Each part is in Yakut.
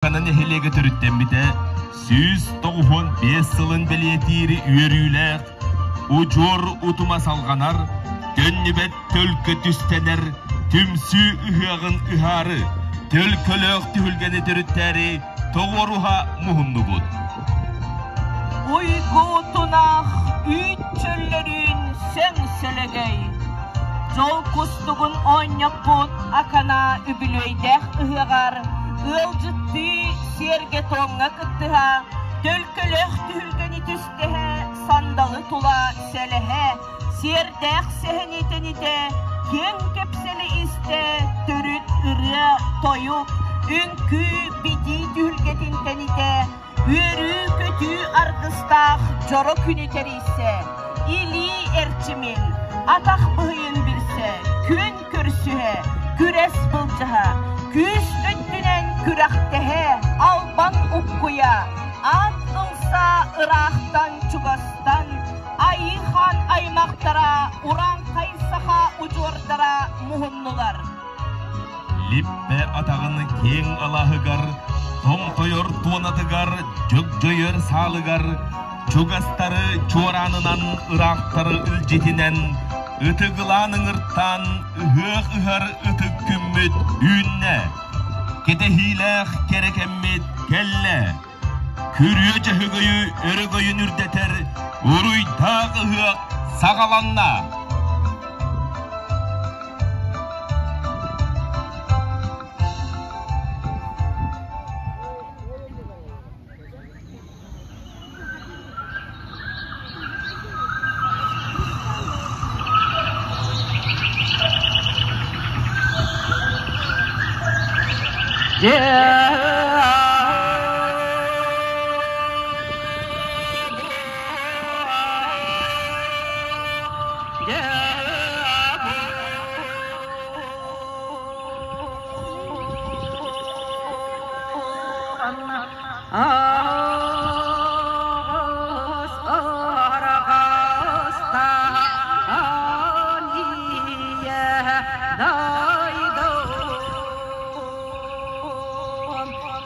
Акана нэһилиэгэ төрүттэммитэ 195 сылын бэлиэтиир үөрүүлээх, удьуор утума салҕанар, төннүбэт төлкө түстэнэр түмсүү ыһыаҕын ыһаары, төлкөлөөх түһүлгэни төрүттээри тоҕуоруһа муһуннубут. Уйгу тунах үүт чөллөрүүн сөҥ сөлөгөй, дьол кустугун оонньоппут Акана үбүлүөйдээх ыһыаҕар ыалдьыттыы сиэргэ-туомҥа кыттыһа, төлкөлөөх түһүлгэни түстэһэ, сандалы тула сэлэһэ, сиэрдээх сэһэни тэнитэ, киэҥ кэпсэли истэ, төрүт ырыа, тойук, үҥкүү, битии түһүлгэтин тэнитэ, Үөрүү-көтүү аргыстаах дьоро күнү тэрийсэ, илии эрчимин, атах быһыйын билсэ, күн көрсүһэ, күрэс былдьаһа, күүс өттүнэн күрэхтэһэ, албан уккуйа, аат ылса ыраахтан-чугастан Айыы Хаан аймахтара, урааҥхай саха удьуордара муһуннулар. Липпэ атаҕын киэҥ алааһыгар, томтойор туонатыгар, дьөгдьөйөр саалыгар, чугастары чуораанынан, ыраахтары илдьитинэн, ытыгылаан ыҥыртаан, ыһыах ыһар ытык күммүт үүннэ. Кэтэһиилээх кэрэ кэммит кэллэ. Күрүө дьөһөгөйү өрөгөйүн үрдэтэр уруйдаах ыһыах саҕаланна!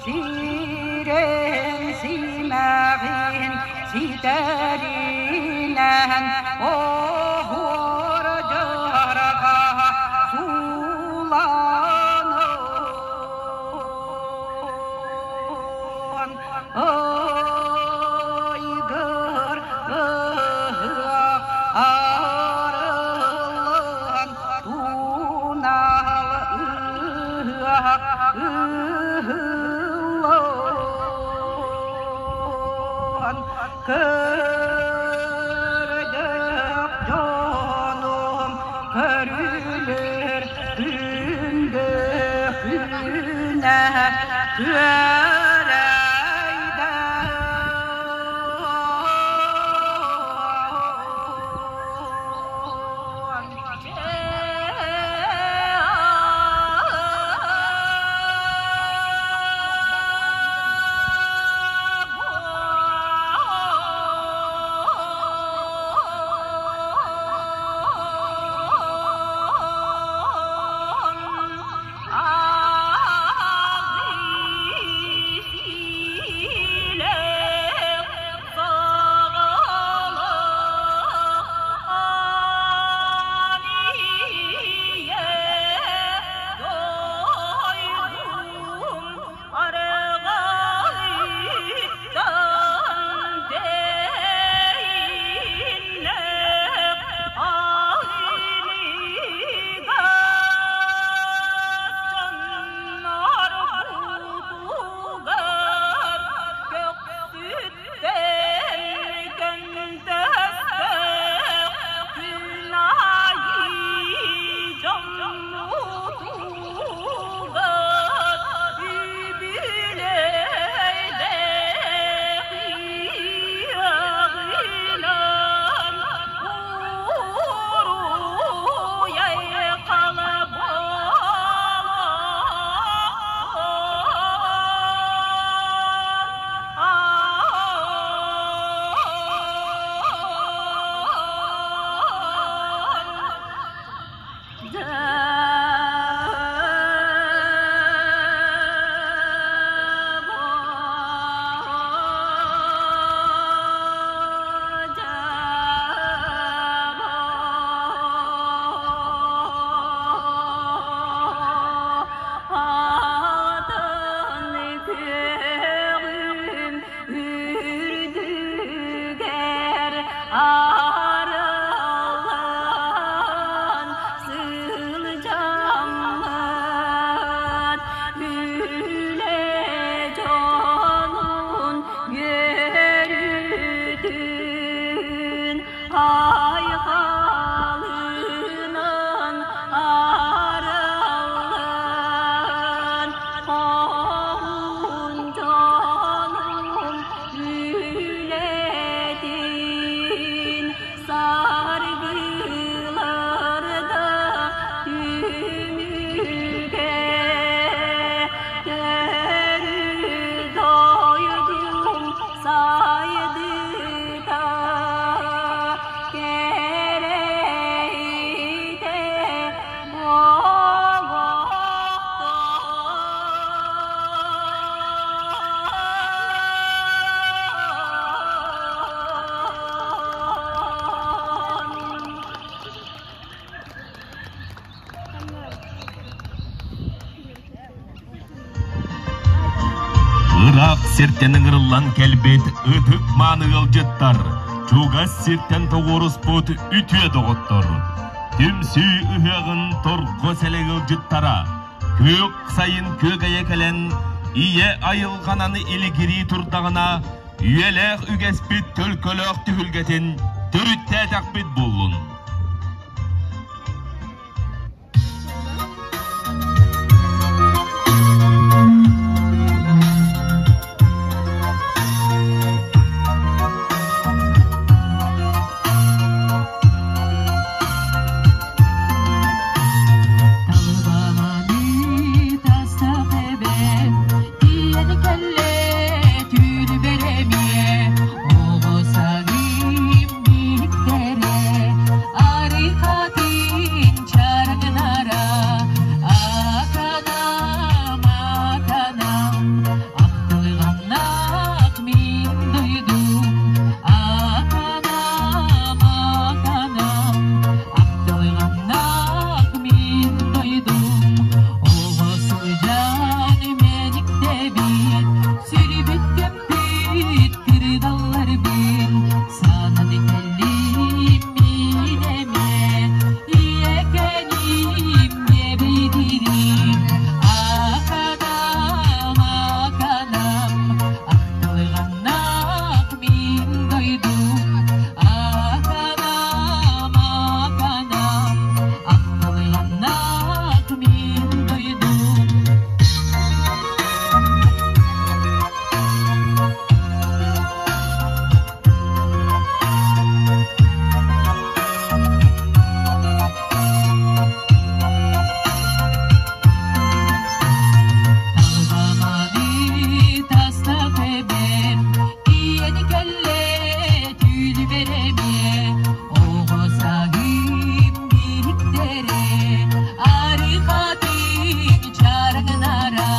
Сирен симэҕин ситэринэн оһуор дьарҕа сууланан Айгыр ыһыах арыллан тунал ыһыах ыһыллан Көрдөх дьонум көрүлэр күндү күнэ күөрэйдэ. Күөҕүм үрдүгэр арыллан сылдьаммыт үлэ дьонун үөрүүтүн айхалынан араллан хоһуун дьонум үлэтин саргыларда түмүгэ төрүт дойдум сайдыыта кэрэйдэ Ыраах сиртэн ыҥырыллан кэлбит ытык мааны ыалдьыттар, чугас сиртэн тоҕуоруспут үтүө доҕоттор, түмсүү ыһыаҕын торго сэлэ ыалдьыттара, күөх сайын күөгэйэ кэлэн, ийэ айылҕанан илигирии турдаҕына, үйэлээх үгэспит төлкөлөөх түһүлгэтин төрүттээтэхпит буоллун. Талбаманы тастах эбэм, тиийэн кэллэ түүнү бэрэмиэ, оҕо саҕым бииктэрэ, арыхатын чаргынара, аканам, аканам, ахтылҕаннаах мин дойдум, аканам, аканам, Ахтылҕаннаах мин дойдум, оҕо сылдьан мэниктэбит, сүрбүт көппүт кырдалларбын, санан кэллим мин эмиэ, ийэкэним диэбэйдиирим, аканам, аканам, ахтылҕаннаах мин дойдум, Аканам, аканам, ахтылҕаннаах мин дойдум. Талбаманы тастах эбэм, тиийэн кэллэ түүл бэрэмиэ, оҕо саһым биһиктэрэ, арыхатын чаргынара,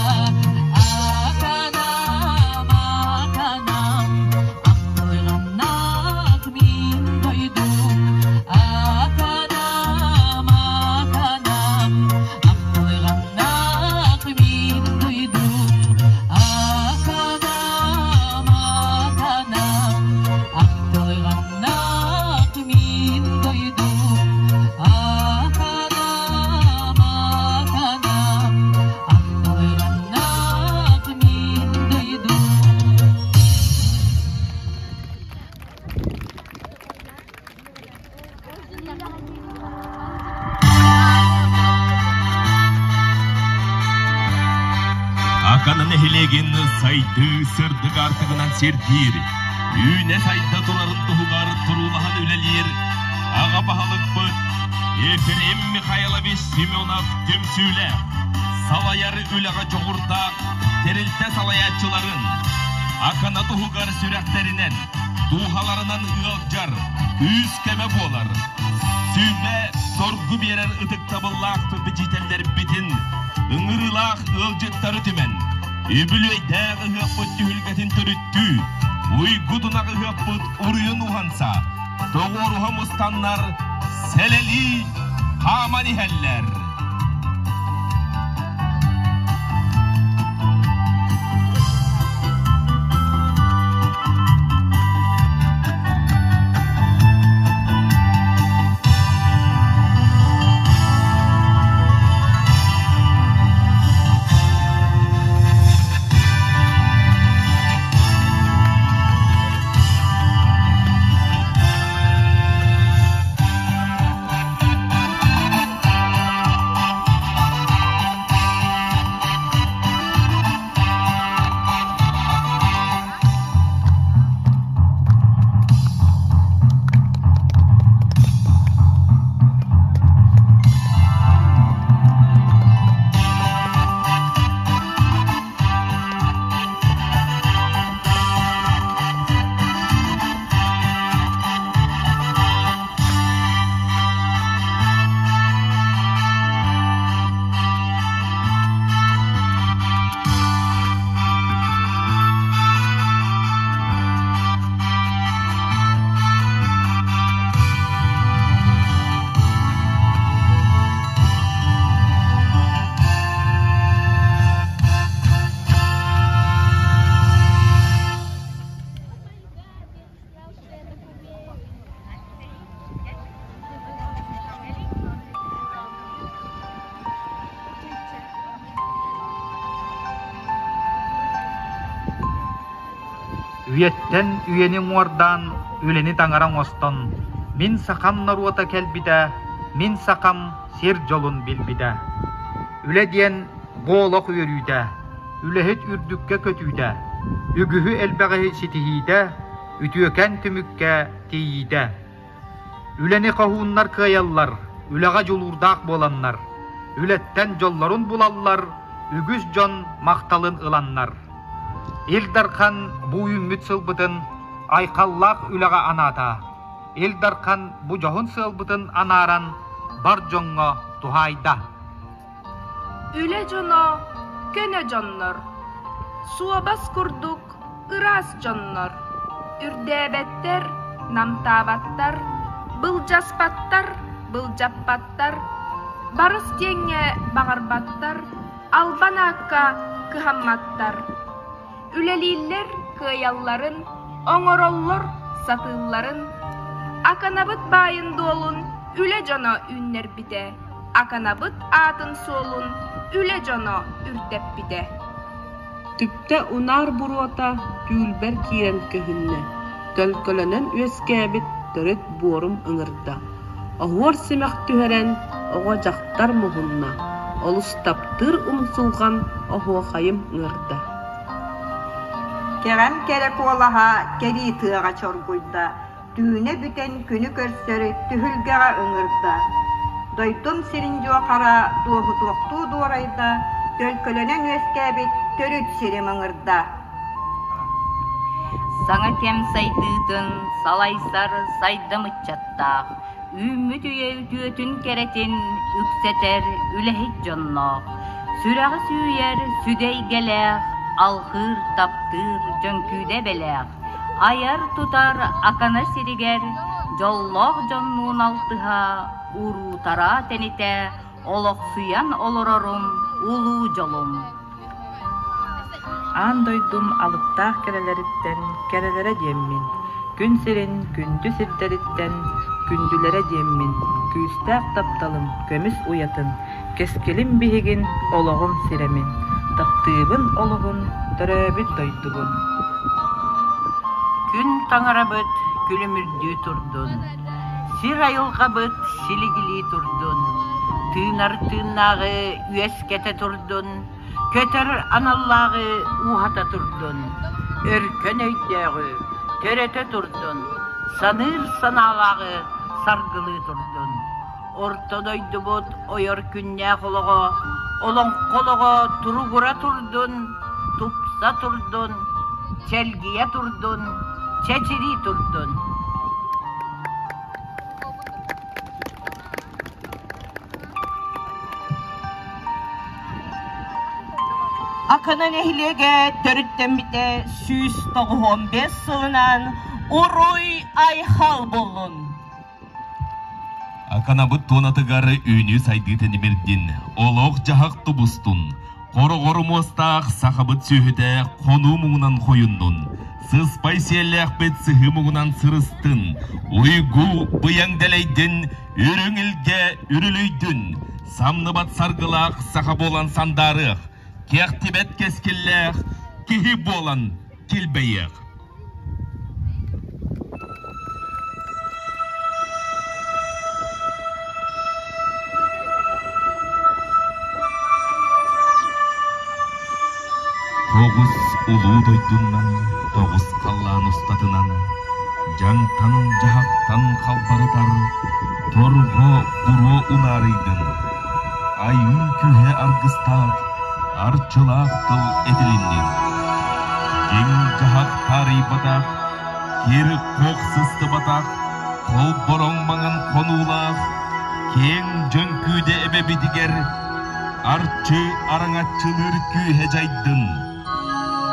аканам, аканам, ахтылҕаннаах мин дойдум, аканам, аканам, ахтылҕаннаах мин дойдум, аканам, аканам, ахтылҕаннаах мин дойдум, аканам, аканам, ахтылҕаннаах мин дойдум. Акана нэһилиэгин сайдыы сырдык аартыгынан сирдиир, үүнэ-сайда турарын туһугар туруулаһан үлэлиир аҕа баһылыкпыт Ефрем Михайлович Семенов түмсүүлээх, салайар үлэҕэ дьоҕурдаах тэрилтэ салайааччыларын Акана туһугар сүрэхтэринэн, дууһаларынан ыалдьар, күүс-көмө буолар, сүбэ соргу биэрэр ытыктабыллаах попечителлэрбитин, ыҥырыылаах ыалдьыттары түмэн, үбүлүөйдээх ыһыахпыт түһүлгэтин төрүттүү, уйгу тунах ыһыахпыт уруйун уһанса, тоҕуоруһа мустаннар сэлэлии хааман иһэллэр. Үйэттэн үйэни уҥуордаан, үлэни таҥара оҥостон, мин сахам норуота кэлбитэ, мин сахам сир дьолун билбитэ. Үлэ диэн бу олох үөрүүтэ, үлэһит үрдүккэ көтүүтэ, үгүһү элбэҕи ситиһиитэ, үтүөкэн түмүккэ тиийиитэ. Үлэни хоһууннар кыайаллар, үлэҕэ дьулуурдаах буоланнар, үлэттэн дьоллорун булаллар, үгүс дьон махталын ыланнар. Ил Дархан бу үүммүт сылбытын айхаллаах үлэҕэ анаата. Ил Дархан бу дьоһун сыалбытын анааран бар дьоҥҥо туһаайда. Үлэ дьоно көнө дьоннор, суобас курдук ыраас дьоннор, үрдээбэттэр, намтаабаттар, былдьаспаттар, былдьаппаттар, барыс диэҥҥэ баҕарбаттар, албан аакка кыһамматтар. Үлэлииллэр кыайалларын, оҥороллор сатыылларын. Аканабыт баайын-дуолун үлэ дьоно үүннэрбитэ, Аканабыт аатын-суолун үлэ дьоно үрдэппитэ. Түптэ унаар буруота түүлбэр киирэн көһүннэ, төлкөлөнөн үөскээбит төрүт буорум ыҥырда, оһуор симэх түһэрэн оҕо-дьахтар муһунна, олус таптыыр умсулҕан оһуохайым ыҥырда. Кэҕэм кэрэ куолаһа кэрии тыаҕа чоргуйда, түүнэ бүтэн күнү көрсөр түһүлгэҕэ ыҥырда. Дойдум сирин дьуохара дуоһутуохтуу дуорайда, төлкөлөнөн үөскээбит төрүт сирим ыҥырда. Саҥа кэм сайдыытын салайсар сайдам ыччаттаах, үүммүт үйэ үтүөтүн кэрэтин үксэтэр үлэһит дьонноох, сүрэҕи сүүйэр сүдэ эйгэлээх, алҕыыр, таптыыр дьөҥкүүдэ эбэлээх, Айар-тутар Акана сиригэр дьоллоох дьоннуун алтыһа, уруутара тэнитэ олохсуйан олорорум улуу дьолум. Аан дойдум алыптаах кэрэлэриттэн кэрэлэрэ диэммин, күн сирин күндү сирдэриттэн күндүлэрэ диэммин, күүстээх тапталым көмүс уйатын, кэскилим биһигин, олоҕум сирэмин, таптыыбын олуһун, төрөөбүт дойдубун. Күн таҥарабыт күлүмүрдүү турдун, сир айылҕабыт силигилии турдун, тыынар тыыннааҕы үөскэтэ турдун, көтөр аналлааҕы ууһата турдун, өркөн өйдөөҕү төрөтө турдун, саныыр санаалааҕы саргылыы турдун. Орто дойдубут ойор күннээх олоҕо, олоҥхо олоҕо туругура турдун, тупса турдун, чэлгийэ турдун, чэчирии турдун. Акана нэһилиэгэ төрүттэммитэ 195 сылынан уруй-айхал буоллун! Аканабыт туонатыгар үүнүү-сайдыы тэнибирдин, олох-дьаһах тубустун, хороҕор муостаах сахабыт сүөһүтэ хонуу муҥунан хойуннун, сыспай сиэллээхпит сыһыы муҥунан сырыстын, уйгу быйаҥ дэлэйдин, үрүҥ илгэ үрүлүйдүн, самныбат саргылаах саха буолан сандаарыах, кэхтибэт кэскиллээх киһи буолан килбэйиэх. Тоҕус улуу дойдунан, тоҕус халлаан устатынан, дьаҥтан-дьаһахтан халбарытар торҕо буруо унаарыйдын, айыы күүһэ аргыстаах, арчылаах тыл этилиннин. Дьиҥ-дьаһах таарыйбатах, кир-хох сыстыбатах, холбороҥ маҥан хонуулаах, киэҥ дьөҥкүүдэ эбэбитигэр арчы араҥаччылыыр күүһэ дьайдын.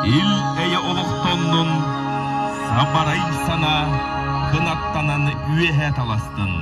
Ил-эйэ олохтоннун, сабарай санаа кынаттанан үөһэ таластын.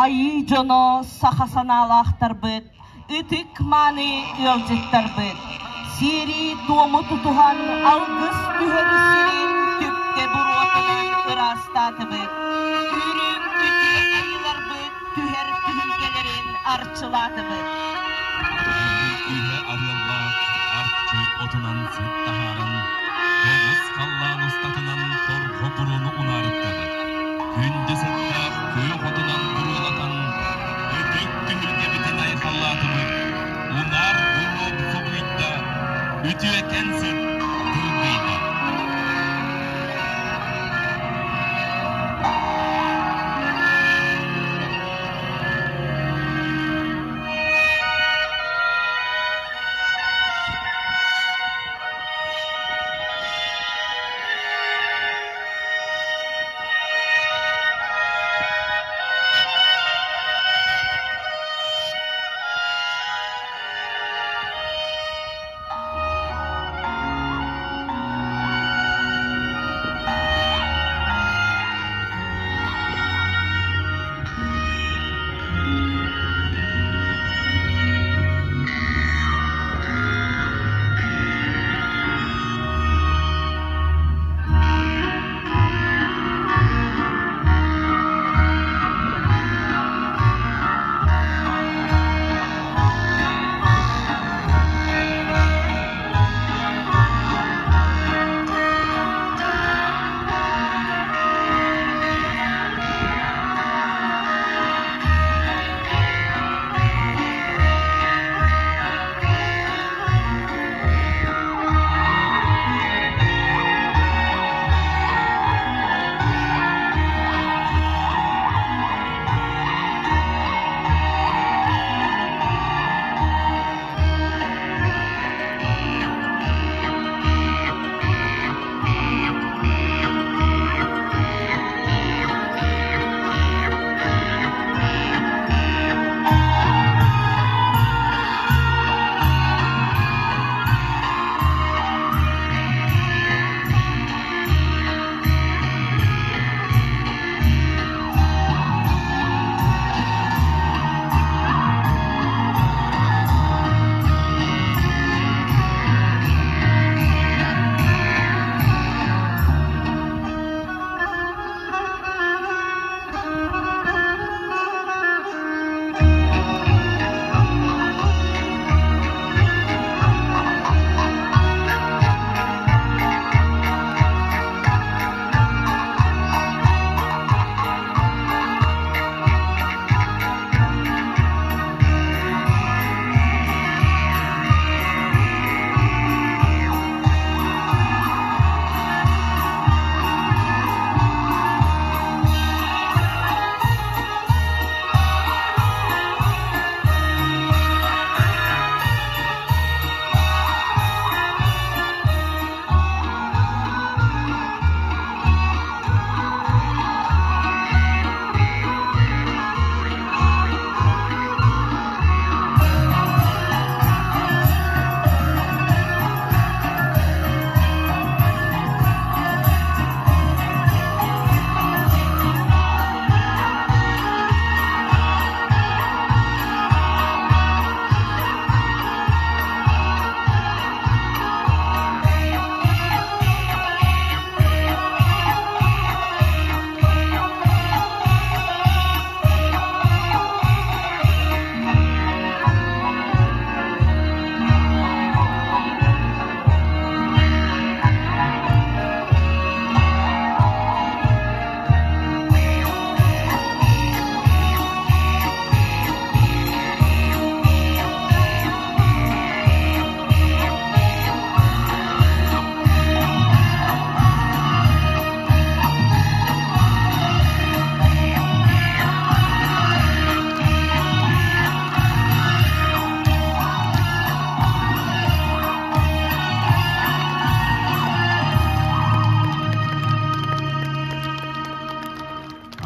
Айыы дьоно саха санаалаахтарбыт, ытык мааны ыалдьыттарбыт, сиэри-туому тутуһан алгыс түһэр сирин түптэ буруотунан ыраастаатыбыт, үрүҥ үтүө айыыларбыт түһэр түһүлгэлэрин арчылаатыбыт. Айыы күүһэ арыаллаах арчы отунан сыт таһааран, тоҕус халлаан устатынан торҕо буруону унаарыттабыт. Күндү сыттаах күөх отунан буруолатан, ытык түһүлгэбитин айхаллаатыбыт, унаар буруо субуйда, үтүөкэн сыт дыргыйда.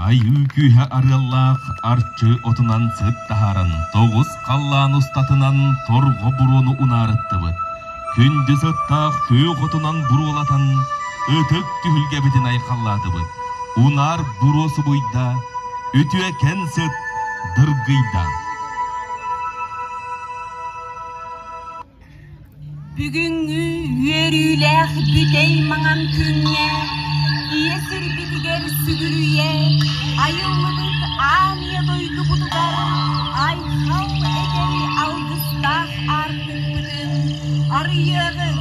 Айыы күүһэ арыаллаах арчы отунан сыт таһааран, тоҕус халлаан устатынан торҕо буруону унаарыттыбыт. Күндү сыттаах күөх отунан буруолатан, ытык түһүлгэбитин айхаллаатыбыт. Унаар буруо субуйда, үтүөкэн сыт дыргыйда. Бүгүҥҥү үөрүүлээх бүтэй маҥан күҥҥэ ийэ сирбитигэр сүгүрүйэ айыллыбыт аан ийэ дойдубутугар айхал этэр алгыстаах аартыкпытын арыйыаҕыҥ.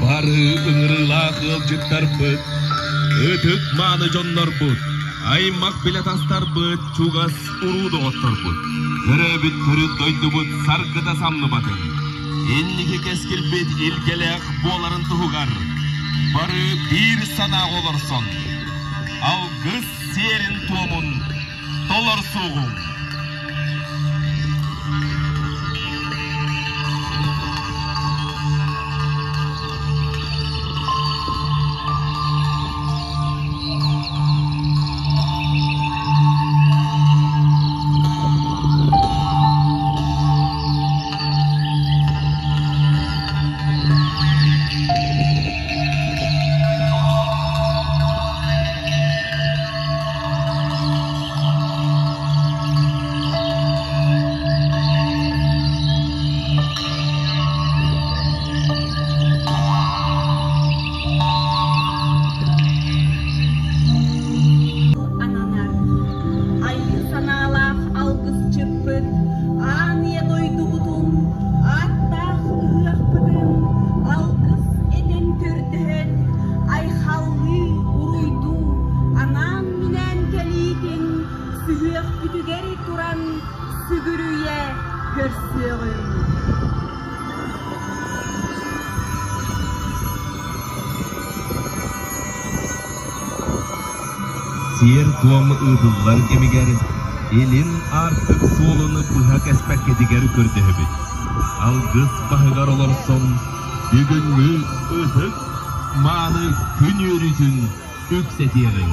Бары ыҥырыылаах ыалдьыттарбыт, ытык мааны дьоннорбут, аймах билэ тастарбыт, чугас уруу доҕотторбут, төрөөбүт төрүт дойдубут саргыта самныбатын, инники кэскилбит илгэлээх буоларын туһугар бары биир санааҕа олорсон, алгыс сиэрин-туомун толорсуоҕуҥ! Ананар айыы санаалаах алгысчыппыт аан ийэ дойдубутун ааттаах ыһыахпытын алгыс этэн көрдөһөн айхаллыы уруйдуу анаан-минээн кэлиитин сүһүөхпүтүгэр туран сүгүрүйэ көрсүөҕүҥ. Сиэр-туом ыытыллар кэмигэр Илин Аартык суолун быһа кэспэккитигэр көрдөһөбүт. Алгыс баһыгар олорсон бүгүҥҥү ытык мааны күн үөрүүтүн үксэтиэҕиҥ.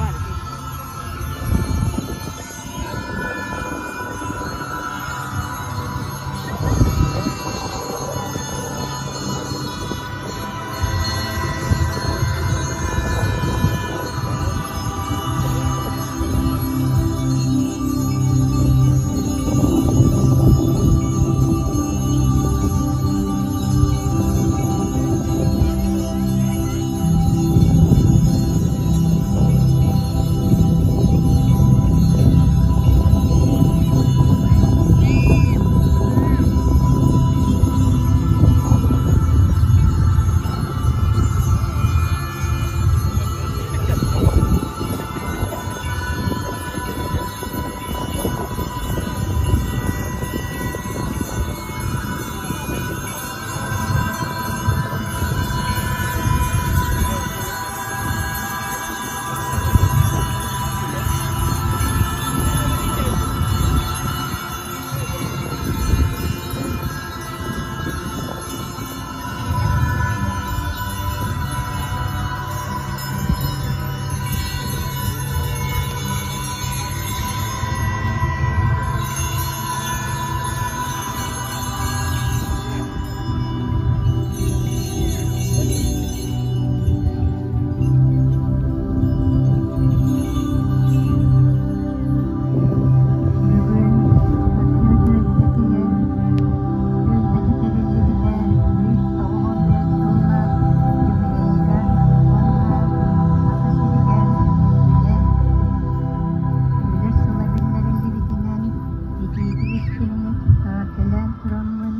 истиҥник эҕэрдэлээн тураммын,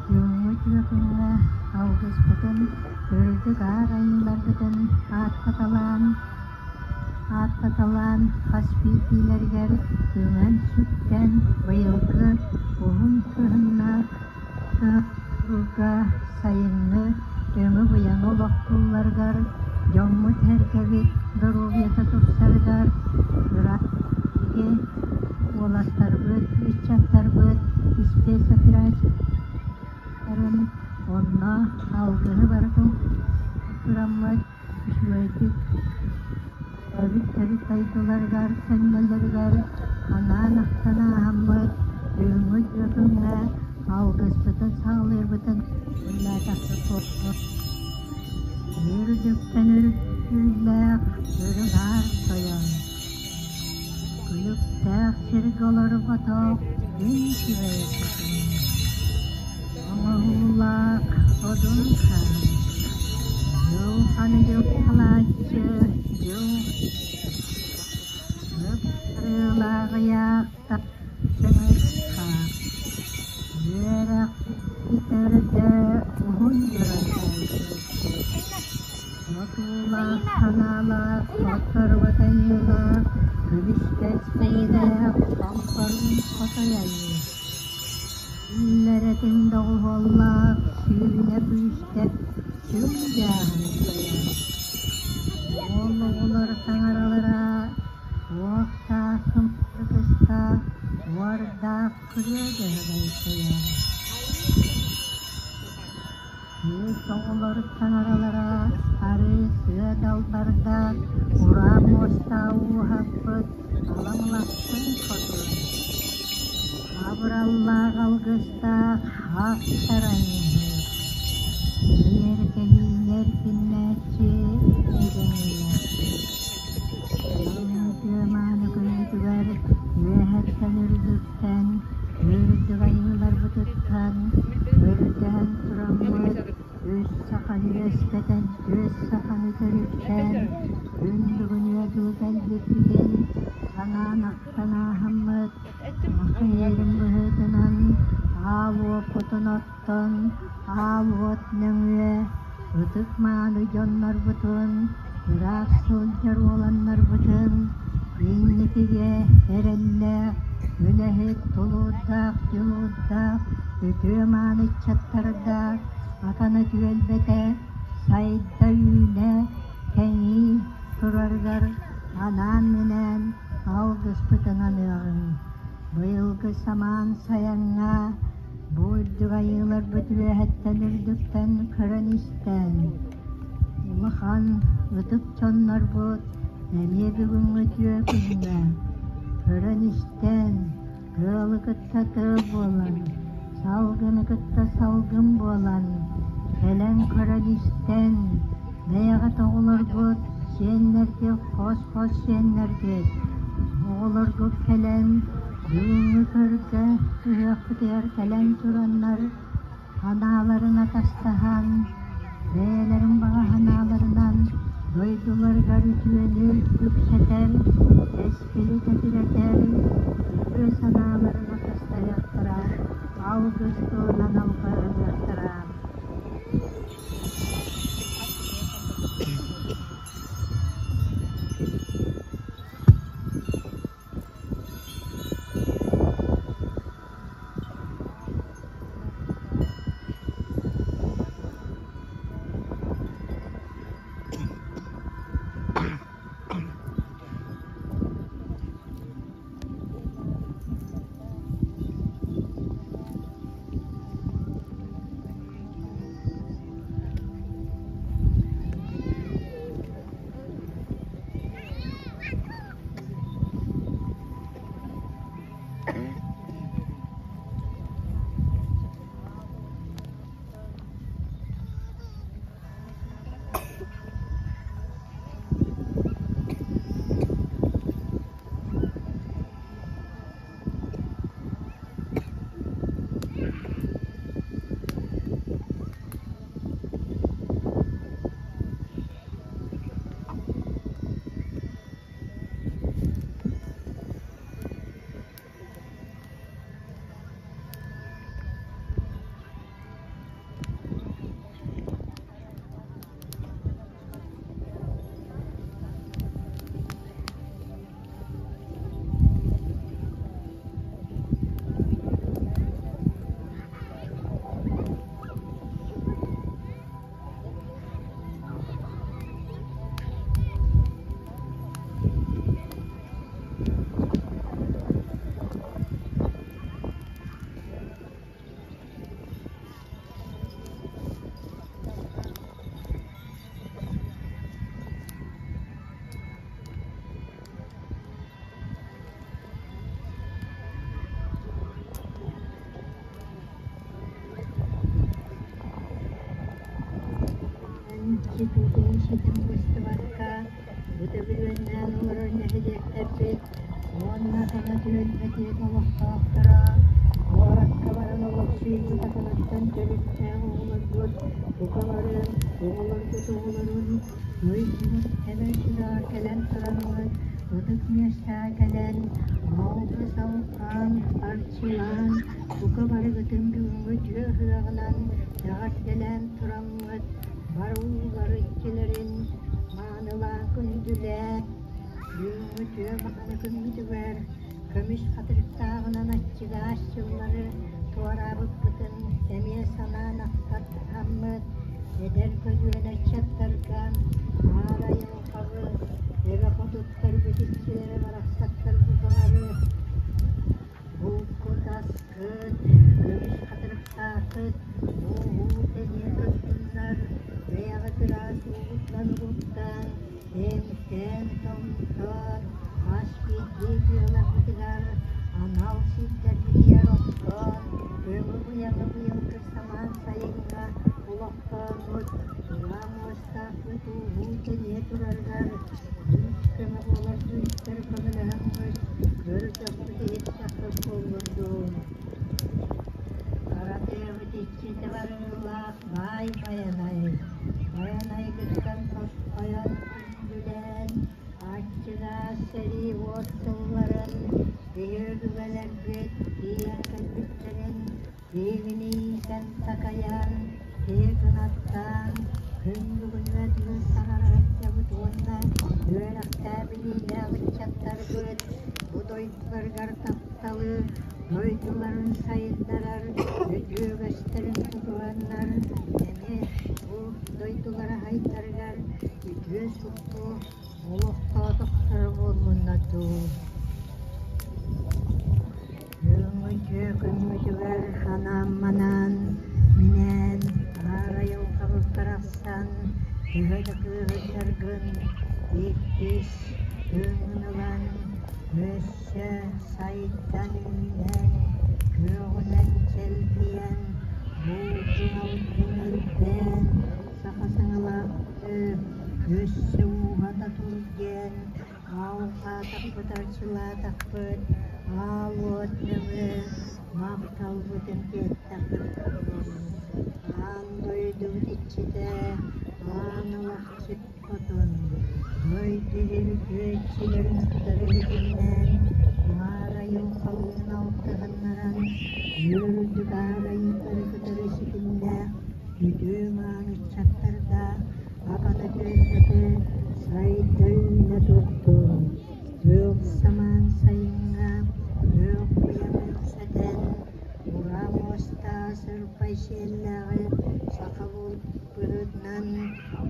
бүгүҥҥү үтүө күҥҥэ алгыспытын, үрдүк аар айыыларбытын ааттаталаан, ааттаталаан хас биирдиилэригэр үҥэн-сүктэн быйылгы уһун кыһыннаах кыһылга сайыҥҥы өҥү-быйаҥы олохтуулларыгар, дьоммут-сэргэбит доруобуйата тупсарыгар, ыраах уолаттарбыт, ыччаттарбыт спецоперацияларын онно алгыһы барытын тураммыт үчүгэйдик эбит-төрүт дойдуларыгар төннөллөрүгэр анаан ахтан ааһаммыт бүгүҥҥү күҥҥэ алгыспытын саҕалыырбытын үллээтэхпит Үрдүктэн үрдүүлээх үрүҥ аар тойон, күлүктээх сиргэ олорботох күн күбэй хотун, оҥоһуулаах одун хаан, дьылҕаны дьылҕалааччы дьыл ыпсарыылааҕыйаахтар Чыҥыс-хаан, үөрэх бүтэрдэ уһун Хотуулаах санаалаах, хотторбот айыылаах, күлүскэс бэйэлээх хомпоруун хотой айыы. Үллэрэтин доҕуһуоллаах сүүнэ күүстэр сүр дьааһын тойон. Уол оҕолор таҥаралара уохтаах ытыстаах, уордаах күрүө дьөһөгөй тойон. Кыыс оҕолор таҥаралара арыы сыа далбардаах, ураа муостаах ууһаппыт аламылахтын хотун. Абыраллаах алгыстаах ахтар айыыһыт, Үөркэлиинэр күннээччи үгэҥҥэ. Үтүө мааны күммүтүгэр үөһэттэн үрдүктэн, үрдүк айыыларбытыттан көрдөһөн тураммыт үс саханы үөскэтэн, түөс саханы төрүттээн, күн бүгүн үөдүү кэлбиппитин санаан ахтан ааһаммыт, Махайым быһыытынан аал уоппутун оттон, аал уот нөҥүө ытык-мааны дьоннорбутун, ыраах сылдьар уоланнарбытын инникигэ эрэллээх, үлэһит, тулуурдаах, дьулуурдаах, үтүө-мааны ыччаттардаах Акана түөлбэтэ сайда-үүнэ, кэҥии турарыгар анаан-минээн алгыспытын аныаҕыҥ. Быйылгы самаан сайаҥҥа бу үрдүк айыыларбыт үөһэттэн үрдүктэн көрөн-истэн, улахан ытык дьоннорбут эмиэ бүгүҥҥү үтүө күҥҥэ көрөн-истэн, Тыалы кытта тыал буолан, салгыны кытта салгын буолан, кэлэн көрөн-истэн, бэйэҕит оҕолоргут, сиэннэргит, хос-хос сиэннэргит, оҕолоргут кэлэн, бүгүҥҥү көргө ыһыахпытыгар кэлэн тураннар, Санааларын атастаһан, бэйэлэрин баҕа санааларынан дойдуларыгар үтүөнү үксэтэр, кэскили кэтирэтэр үтүө санааларын атастаһыахтара, алгыс тылынан алҕаһыныахтара. иччи тутум ситим быстыбакка, бу төбүрүөннээн олорор нэһилиэктэрбит уонна Саҥа түөлбэтин олохтоохторо куоракка баран олохсуйбут Аканаттан төрүттээх оҕолорбут бука бары оҕолорбут оҕолорун дойдубут тэбэр сүрэҕэр кэлэн тураммыт ытык миэстэҕэ кэлэн алгыс алҕаан, арчылаан, бука барыгытын бүгүҥҥү үтүө ыһыаҕынан эҕэрдэлээн тураммыт бары уулар иччилэрин маанылаан күндүлээн бүгүҥҥү үтүө мааны күммүтүгэр көмүс хатырыктааҕынан аччыгаас дьыллары туораабыппытын эмиэ санаан ахтаммыт эдэр көлүөнэ ыччаттарга аар айылҕабыт эбэ хотуттарбыт иччилэрэ барахсаттарбыт баҕары Булкутаскыт, көмүс хатырыктааххыт, ууһуу тэниэ турдуннар, бэйэҕит ыраас уугутунан угуттаан, эмтээн-томтоон, хас биирдии дьыалаҕытыгар анал сирдэргитигэр оттоон, өҥү-быйаҥы быйылгы самаан сайыҥҥа олохтооммут, ураа муостаахпыт ууһуу тэниэ турарыгар Күүс-көмө буолар күүстэр көмөлөһөммүт, көрдөхпүт, иһиттэхпит буоллун. Хара тыабыт иччитэ барыылаах баай Байанай, Байанайгыттан тосхойон күндүлээн, аччыгаас сэрии уот сылларын биһи өбүгэлэрбит тиийэн кэлбиттэрин Биһигини иитэн-такайан, киһи кынаттаан, күн бүгүнүгэр саҥара сылдьабыт уонна үөрэхтээх-билиилээх ыччаттарбыт бу дойдуларыгар тапталы, дойдуларын сайыннарар үтүө үгэстэрин тутуһаннар эмиэ бу дойдулара сайдарыгар үтүө суолу олохтоотохторо буоллуннар дуу. Күҥҥүтүө күммүтүгэр анаан-манаан, минээн, аар айылҕабыт барахсан, төһө да кыыһырдаргын, иккис тыыҥҥын ылан, өссө сайдан үүнэн, күөҕүнэн чэлгийэн, булдун-алдын элбээн, саха саҥалаах өссө ууһата тур диэн Алҕаатахпыт, арчылаатахпыт, аал уот нөҥүө махталбытын тиэртэхпит буоллун. Аан дойдубут иччитэ, аан алахчыт хотун, дойду үтүө иччилэрин кытары ситимнээн, аар айылҕалыын алтыһыннаран, үөрдүк аар айыылары кытары ситимнээх үтүө мааны ыччаттардаах Абаны түөлбэтэ сайда үүнэ турдун, күөх самаан сайыҥҥа күөх быйаҥы үксэтэн, ураа муостаах сырбай сиэллээҕи саха быһыытынан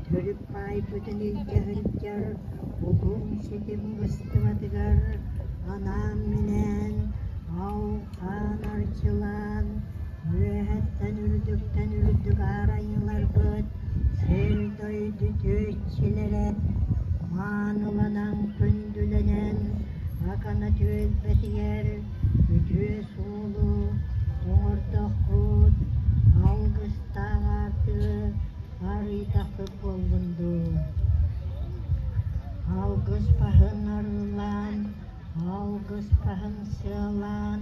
төрүт баайбытын илдьэ сылдьар утум-ситим быстыбатыгар анаан-минээн, алҕаан арчылаан, үөһэттэн үрдүктэн үрдүк аар айыыларбыт Сир-дойду түөччүлэрэ мааныланан күндүлэнэн Акана түөлбэтигэр үтүө суолу оҥордоххут, алгыстаах аартыгы арыйдаххыт буоллун дуу. Алгыс баһын арыылаан, алгыс баһын сыалаан,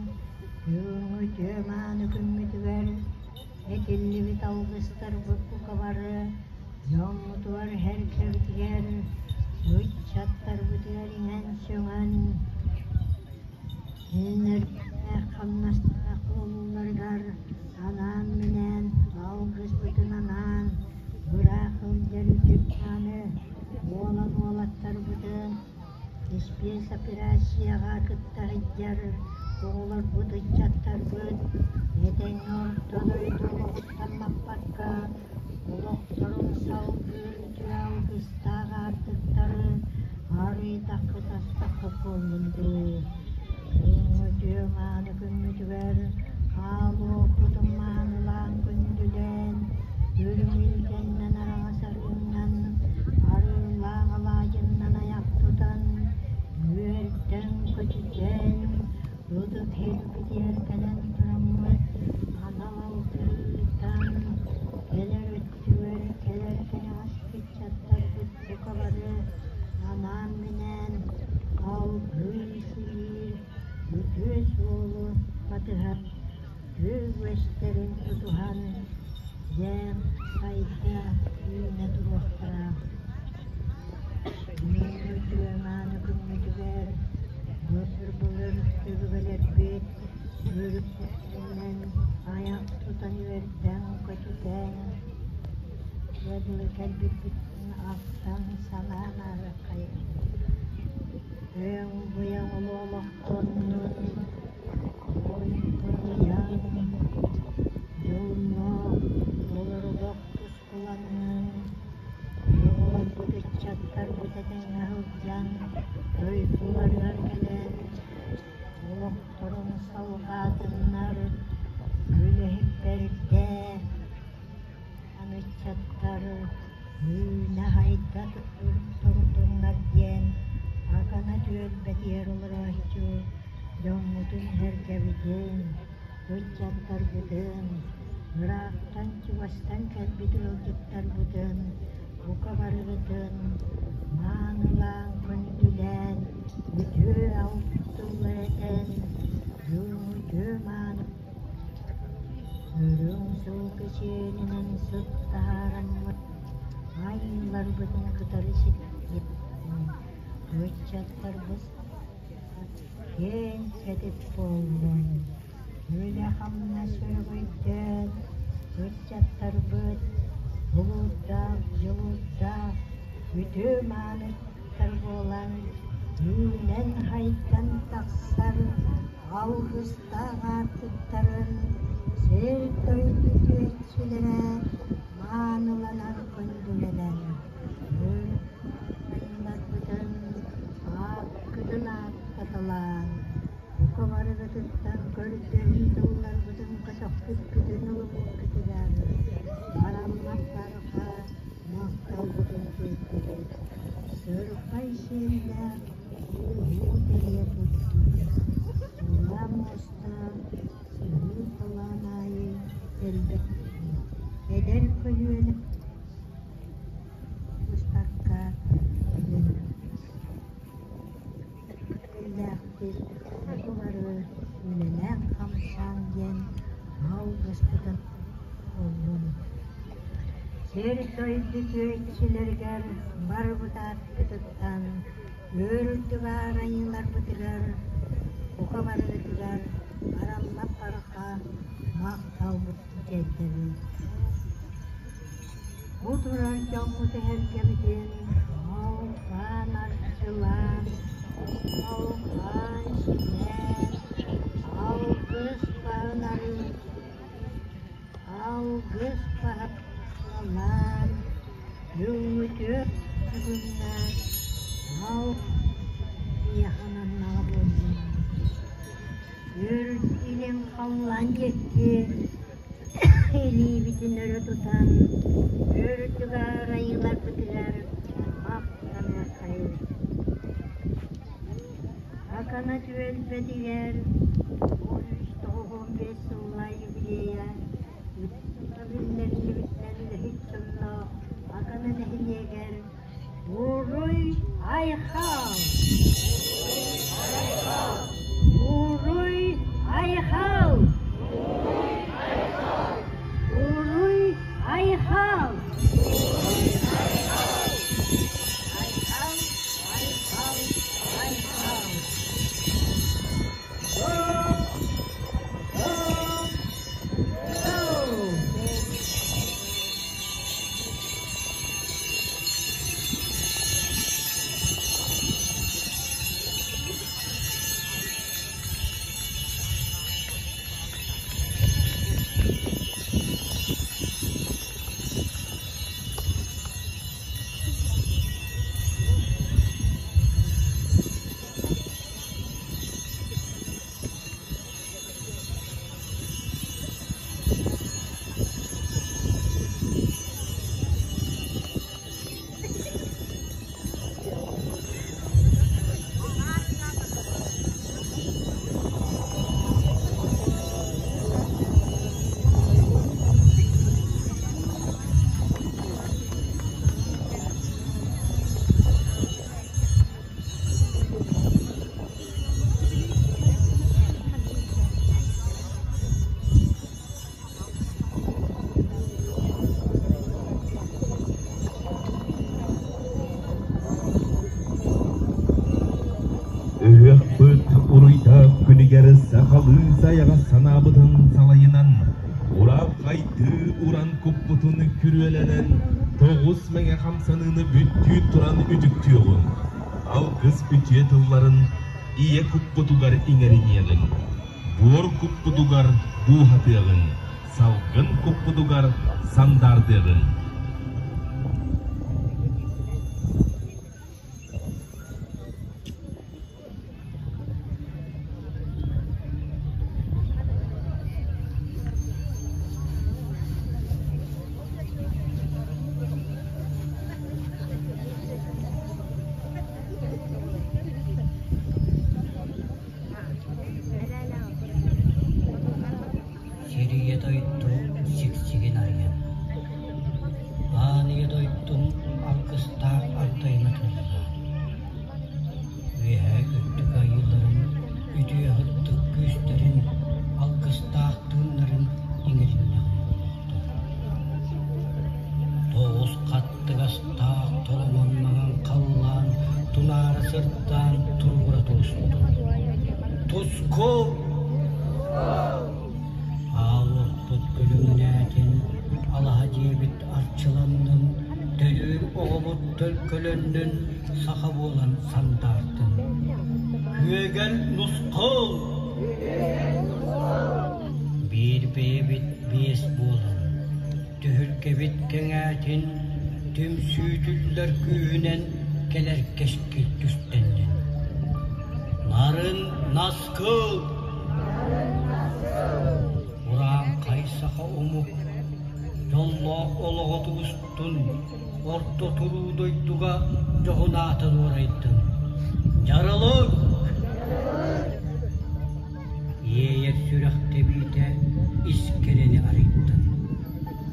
күҥҥү үтүө мааны күммүтүгэр Этиллибит алгыстарбыт бука бары дьоммутугар, сэргэбитигэр, ыччаттарбытыгар иҥэн-сөҥөн, кинилэрдээх хамнастаах буолууларыгар анаан-минээн алгыспытын анаан, быраах сылдьар үтүө-мааны уолан уолаттарбытын Испиэс-операцияҕа кытта сылдьар оҕолорбут, ыччаттарбыт этэҥҥэ орто дойду олоҕуттан маппакка, олохторун салгыыр үтүө алгыстаах аартыктары арыйдаххыт, астаххыт буоллун дуу. Күҥҥүтүө мааны күммүтүгэр хаалуохпутун маанылаан күндүлээн, үрүҥ илгэннэн араҥас арыыннан, арыылаах алаадьыннан айах тутан, үөрдэн-көтүтэн, ытык сирбитигэр кэлэн тураммыт анал алтыытан, кэлэр өттүгэр кэлэр кэнэҕэс үгэстэрин тутуһан, дьэ, сайда, үүнэ туруохтара. Бүгүҥҥү үтүө-мааны күммүтүгэр былыр-былыр өбүгэлэрбит өрүттэринэн айах тутан үөрдэн-көтүтэн, дылы кэлбиппитин ахтан-санаан аарыаххайыҥ. Өҥ-быйаҥ олохтоннун, ойбуйан, дьоллоох толорулох тускуланнын, оҕолорбут ыччаттарбыт этэҥҥэ сылдьан, дойдуларыгар кэлэн, олохторун салҕаатыннар, үлэһит бэрдэ, ыччаттар үүнэ-сайда турдуннар диэн Акана түөлбэтигэр олорооччу дьоммутун-сэргэбитин, ыччаттарбытын, ыраахтан-чугастан кэлбит ыалдьыттарбытын бука барыгытын маанылаан, күндүлээн, үтүө алгыс тыллары этэн, үтүө мааны Үрүҥ сылгы сиэлинэн сыт таһаараммыт айыыларбытын кытары ситимниир ыччаттарбыт киэҥ кэтит буоллун, үлэ-хамнас өрөгөйдөөн, ыччаттарбыт булуурдаах, дьулуурдаах, үтүө-мааны буолан үүнэн-хайдан тахсар алгыстаах аартыктарын сир-дойду үтүөччүлэрэ мааныланан күндүлэнэн айыыларбытын ааккытын ааттаталаан бука барыгытыттан көрдөһүү тылларбытын көтөхпүккүтүн ылыммыккытыгар бараммат барҕа махталбытын тиэрдэбит. Сырхай сиэллээх ууһуу тэйэ турдун, Ура муоста сыһыы халаан аайы элбэх эдэр көлүөнэ быспакка Иллээхтик бука бары үлэлээн-хамсаан диэн алгыспытын буоллун. Сир-дойду үтүөччүлэригэр барыбыт ааппытыттан үрдүк аарайыыларбытыгар бука барыгытыгар бараммат барҕа махталбытын тиэрдэбит. Бу турар дьоммут эһэргэбитин алҕаан арчылаан, алҕаан симээн, алгыс баһынарын, алгыс баһылаан, бүгүҥҥүтүө бүгүҥҥэ ал ыйахананнаҕа буоллун. Үрүт илин халлаан диэки Илиибитин өрө тутан, өрүтүгэр айыыларбытыгар махтаныаххайын. Акана түөлбэтигэр 395 сыллаах юбилейа биллэриллибитинэн үлэһит дьонноох Акана нэһилиэгэр Уруй айхал! Уруй айхал! Уруй айхал! Айхал, айхал, айхал! уран куппутун күрүөлэнэн, тоҕус мэҥэ хамсаныыны бүттүүн туран үтүктүөҕүҥ, алгыс үтүө тылларын ийэ куппутугар иҥэриниэҕиҥ, буор куппутугар бууһатыаҕыҥ, салгын куппутугар сандаардыаҕыҥ. Сирийэ дойду сиксигин арыйан, Аан ийэ дойдум алгыстаах ардайына тыллаан, Үөһээ үрдүк айыыларын үтүө сырдык күүстэрин алгыстаах тыыннарын иҥэриннэҕим буолуохтун. Тоҕус хаттыгастаах толомон маҥан халлаан тунаара сырдаан туругура тубустун. Туску! Аал уоппут күлүҥнээтин, алаһа дьиэбит арчыланнын, төрүүр оҕобут төлкөлөннүн, саха буолан сандаартын. Күөгэл нусхал! Биир бэйэбит биэс буолан, түһүлгэбит кэҥээтин, түмсүүтүллэр күүһүнэн кэлэр кэскил түстэннин. Нарын наскыл! Урааҥхай саха омук дьоллоох олоҕо тубустун, орто туруу дойдуга дьоһун аатын уорайдын. Дьарылык! Иэйэр сүрэх тэбиитэ ис кэрэни арыйдын.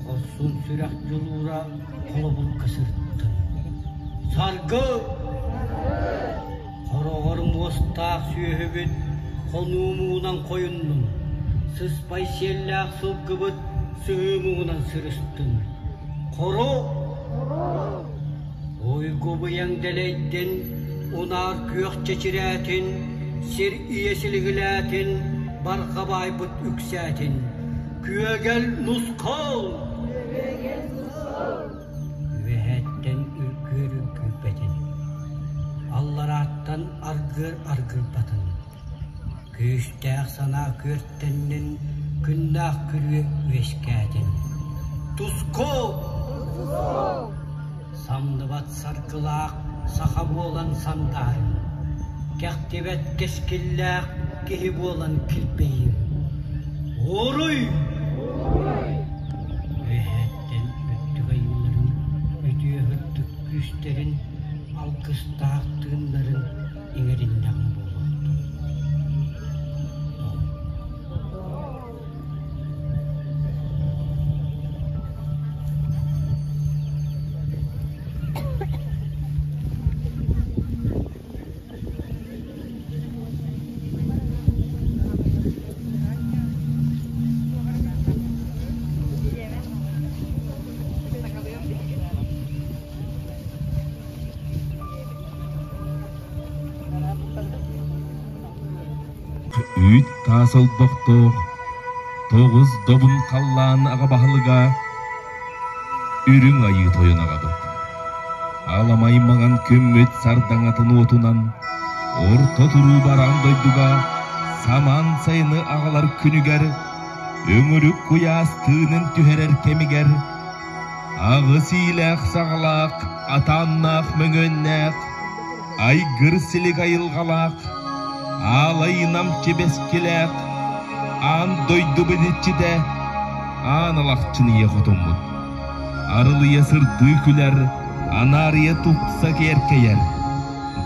Хорсун сүрэх дьулуура холобурга сырыттын. Саргы! Хороҕор муостаах сүөһүбүт хонуу муҥунан хойуннун, сыспай сиэллээх сылгыбыт сыһыы муҥунан сырыстын. Хоро! Уйгу быйаҥ дэлэйдин, унаар күөх чэчирээтин, сир ийэ силигилээтин, барҕа баайбыт үксээтин. Күөгэл нусхал! Үөһэттэн үргүөр үргүйбэтин, алларааттан аргыар аргыйбатын, күүстээх санаа күөртэннин, күннээх күрүө үөскээтин. Туску! Самныбат саргылаах саха буолан сандаарыҥ, кэхтибэт кэскиллээх киһи буолан килбэйиҥ. Уруй! Үөһэттэн үрдүк айыыларын үтүө сырдык күүстэрин алгыстаах тыыннарын иҥэриннэҕим буолуохтун. Үүт таас олбохтоох, тоҕус добун халлаан аҕа баһылыга Үрүҥ Айыы Тойон аҕабыт. Аламай маҥан күммүт сардаҥатын уотунан орто туруу бараан дойдуга самаан сайыны аҕалар күнүгэр өҥүрүк куйаас тыынын түһэрэр кэмигэр аҕыс иилээх саҕалаах атааннаах мөҥүөннээх айгыр силик айылҕалаах аалай намчы бэскилээх аан дойду бэдиччитэ аан алахчын ийэ хотуммут Арылыйа сырдыы күлэр, анаарыйа тупса киэркэйэр.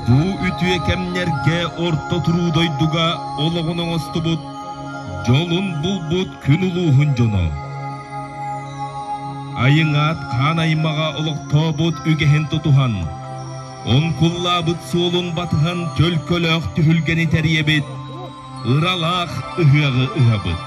Бу үтүө кэмнэргэ орто туруу дойдуга олоҕун оҥостубут, дьолун булбут күн улууһун дьоно. Айыҥаат хаан аймаҕа олохтообут үгэһин тутуһан, онкуллаабыт суолун батыһан төлкөлөөх түһүлгэни тэрийэбит, ыралаах ыһыаҕы ыһабыт.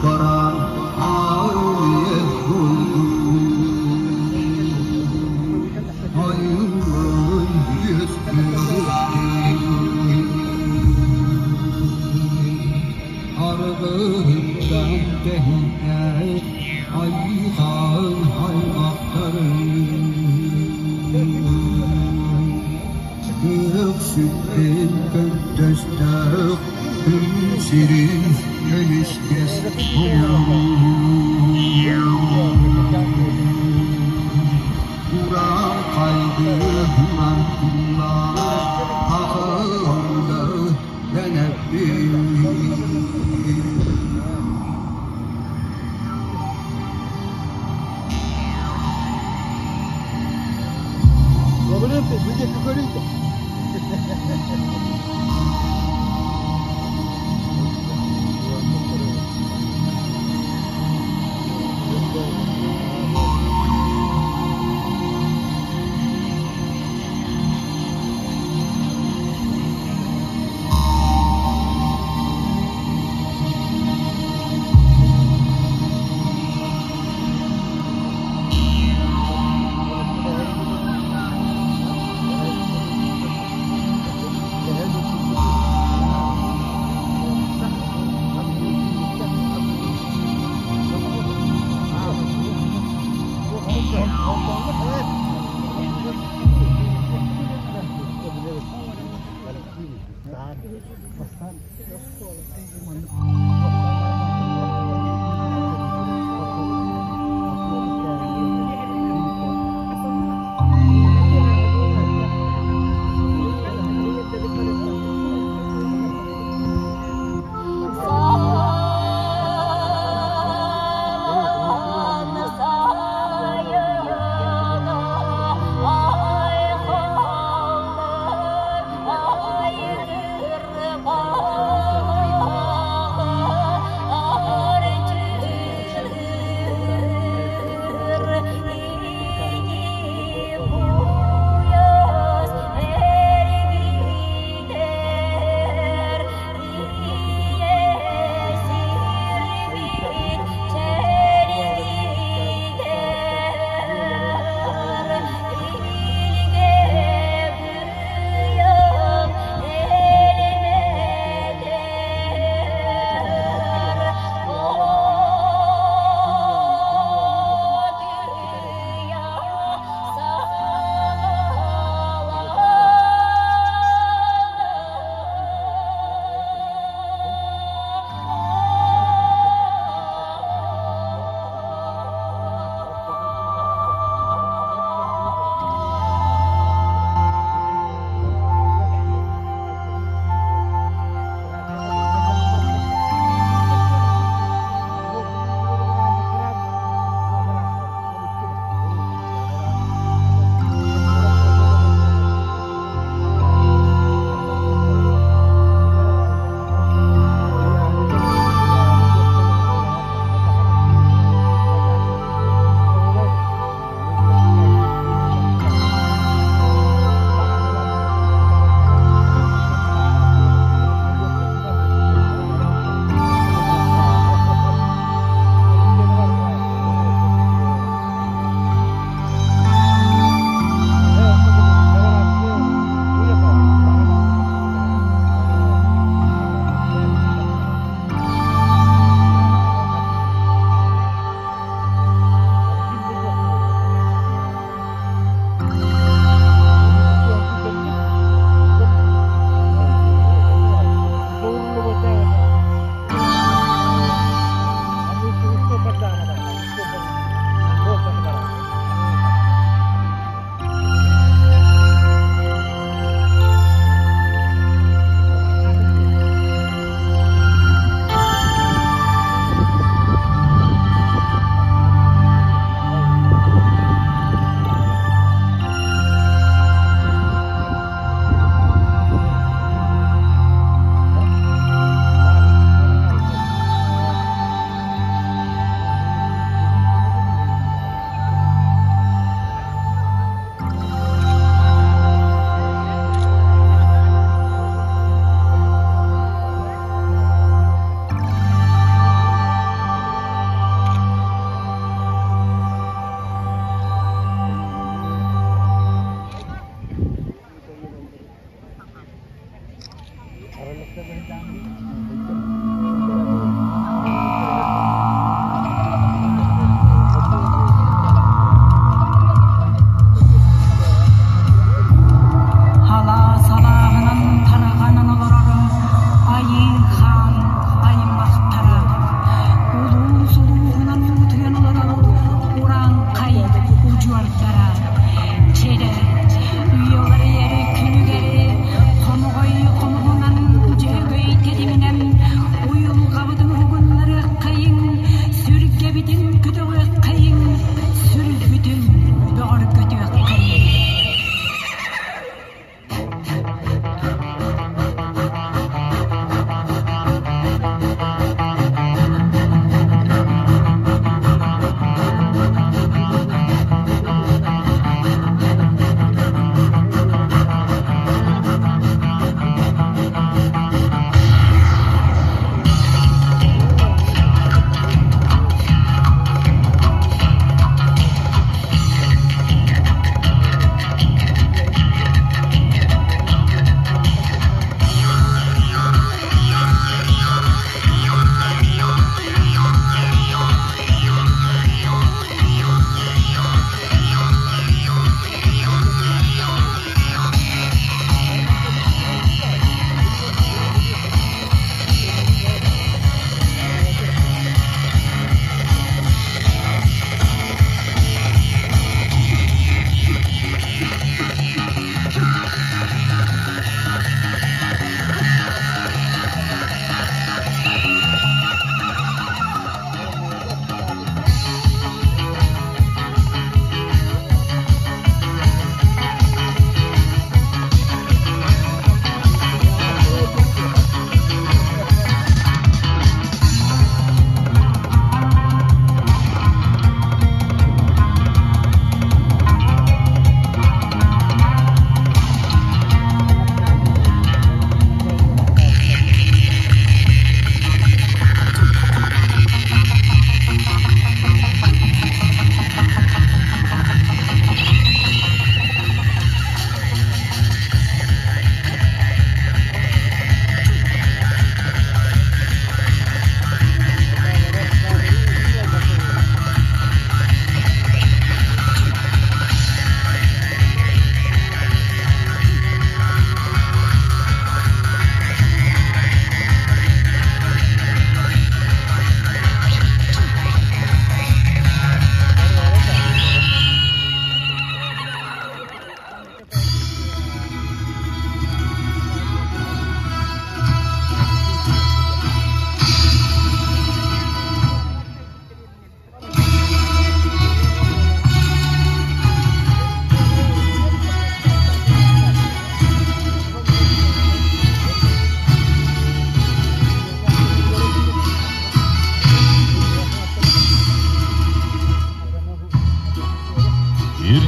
Баран аайы Айыллан үөскүөхтүү Аргыһыттан тэһийбэт айыытаан аймахтарын Күөх сүттэн көрдөстөх күн сирин көмүскэс Уран кайды уран туллар Ахылды дэнэппин.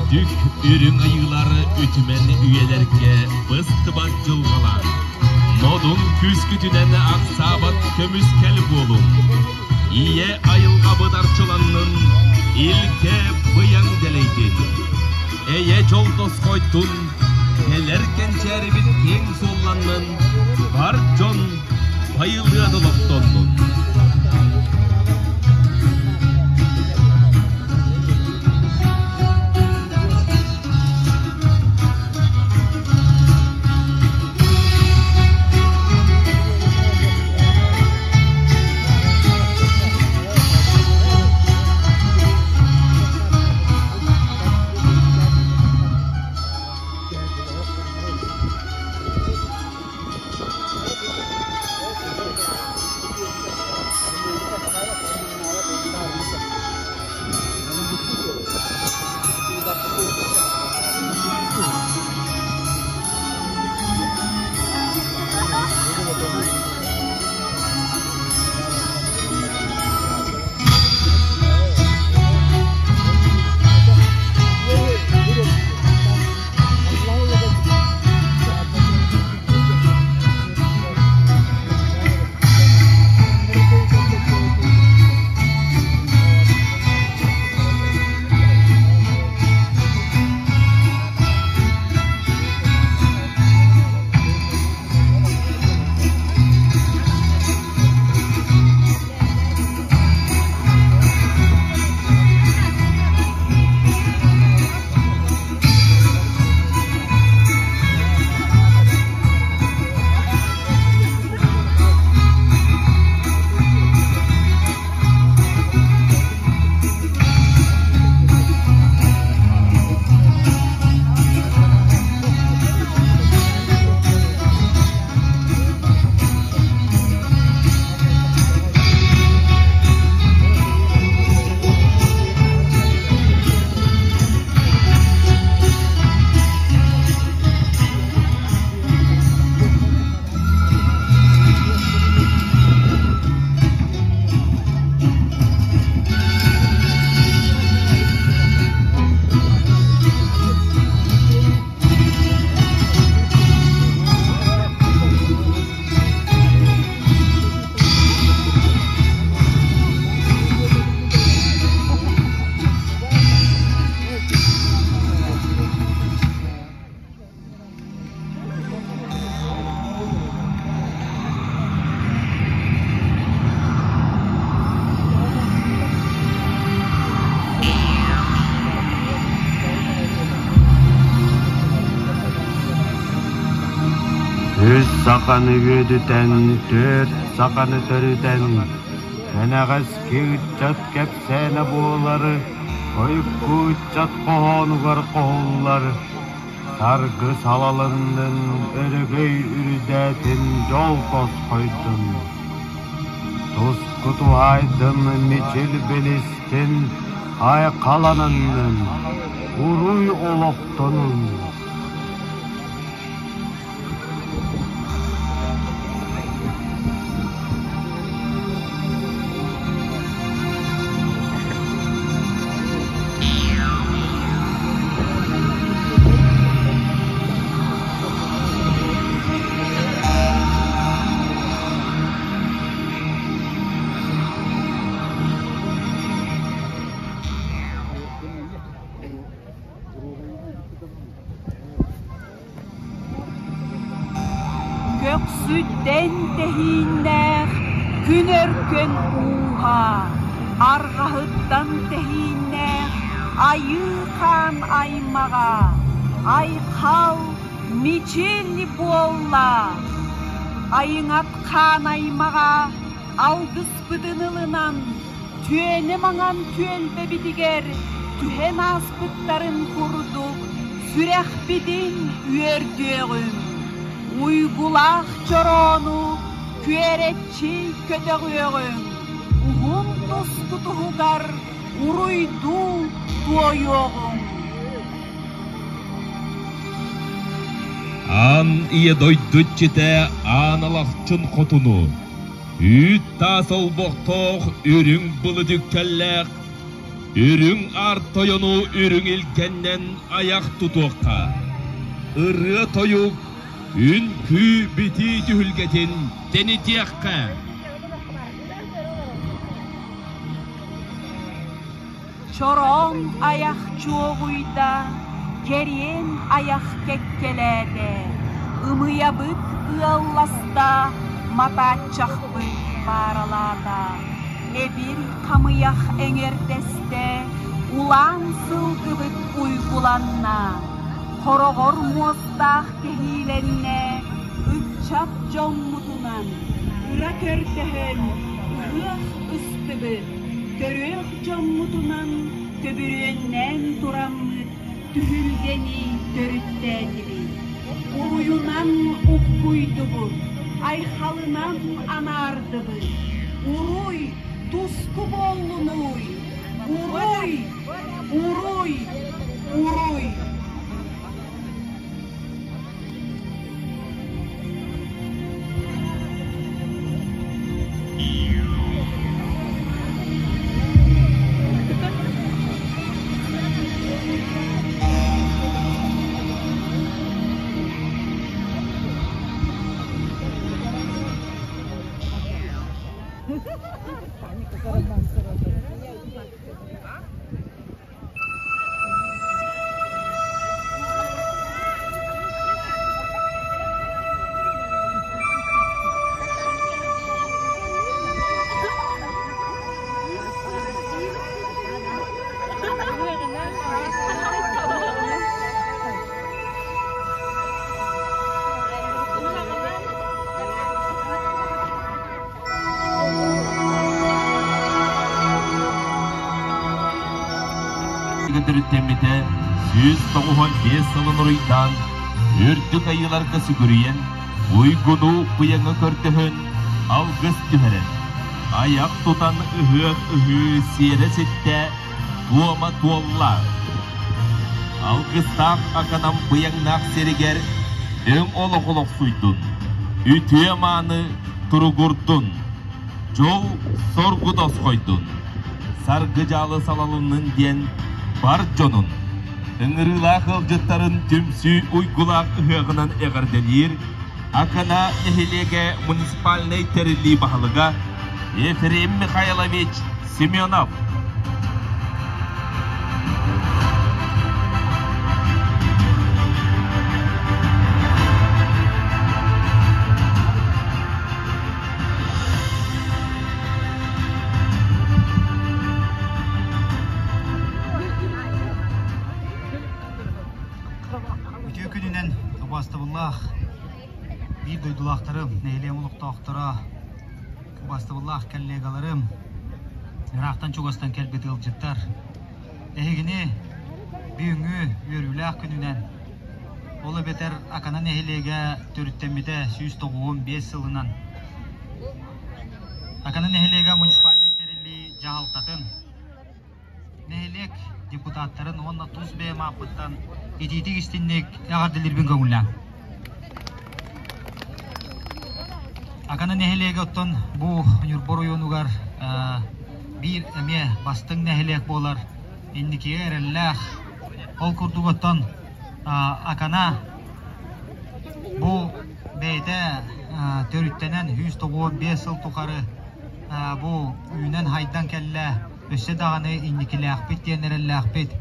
Үрдүк үрүҥ айыылар үтүмэн үйэлэргэ быстыбат дьылҕалаах, модун күүскүтүнэн ахсаабат көмүскэл буолуҥ. Ийэ айылҕабыт арчыланнын, илгэ быйаҥ дэлэйдин. Эйэ дьол тосхойдун, кэлэр кэнчээрибит киэҥ суолланнын, бар дьон байылыан олохтоннун. Үс саханы үөдүтэн, түөрт саханы төрүтэн, кэнэҕэски ыччат кэпсээнэ буолар, хойукку ыччат хоһоонугар хоһуллар, Саргы салалыннын, өрөгөй үрдээтин, дьол тосхойдун. Туску туһаайдын, мичил билистин, айхаланыннын, уруй олохтонун. Көхсүттэн тэһииннээх күн өркөн ууһа, арҕаһыттан тэһииннээх айыы хаан аймаҕа, айхал мичил буолла. Айыҥат хаан аймаҕа алгыспытын ылынан, түөнэ маҥан түөлбэбитигэр түһэн ааспыттарын курдук сүрэхпитин үөрдүөҕүҥ, уйгулаах чороону күөрэччи көтөҕүөҕүҥ, уһун туску туһугар уруйдуу туойуоҕуҥ. Аан ийэ дойду иччитэ Аан Алахчын хотуну, үүт таас олбохтоох үрүҥ былыт үктэллээх. Үрүҥ аар тойону үрүҥ илгэннэн айах тутуохха. Ырыа-тойук, үҥкүү-битии түһүлгэтин тэнитиэххэ. Чороон айах чуоҕуйда, кэриэн айах кэккэлээтэ, ымыйабыт ыалласта, матааччахпыт пааралаата, эбир хамыйах эҥэрдэстэ, улаан сылгыбыт уйгуланна, хороҕор муостаах кэһиилэннэ, ыччат дьоммутунан ыра көрдөһөн ыһыах ыстыбыт. Төрүөх дьоммутунан төбүрүөннээн тураммыт түһүлгэни төрүттээтибит, уруйунан уккуйдубут, айхалынан анаардыбыт. Уруй, туску буоллунууй! Уруй! Уруй! Уруй! Төрүттэммитэ 195 сылын уруйдаан, үрдүк айыыларга сүгүрүйэн, уйгуну быйаҥы көрдөһөн, алгыс түһэрэн, айах тутан ыһыах ыһыы сиэрэ ситтэ, туома туолла. Алгыстаах аканам быйаҥнаах сиригэр өҥ олох олохсуйдун, үтүө-мааны туругурдун, дьол соргу тосхойдун, саргы-дьаалы салалыннын диэн бар дьонун, ыҥырыылаах ыалдьыттарын түмсүү уйгулаах ыһыаҕынан эҕэрдэлиир Акана нэһилиэгэ муниципальнай тэриллии баһылыга Ефрем Михайлович Семенов. Үтүө күнүнэн убаастабыллаах биир дойдулаахтарым, нэһилиэм олохтоохторо, убаастабыллаах коллегаларым, ыраахтан-чугастан кэлбит ыалдьыттар, эһигини бүгүҥҥү үөрүүлээх күнүнэн, ол эбэтэр Акана нэһилиэгэ төрүттэммитэ 195 сылынан Акана нэһилиэгэ муниципальнай тэриллии дьаһалтатын Нэһилиэк депутаттарын уонна тус бэйэм ааппыттан итиитик истинник эҕэрдэлиирбин көҥүллээҥ. Акана нэһилиэгэ оттон бу Ньурба оройуонугар биир эмиэ бастыҥ нэһилиэк буолар, инникигэ эрэллээх. Ол курдук оттон Акана бу бэйэтэ төрүттэнэн 195 сыл тухары бу үүнэн-хайдан кэллэ. Өссө даҕаны инникилээхпит диэн эрэллээхпит.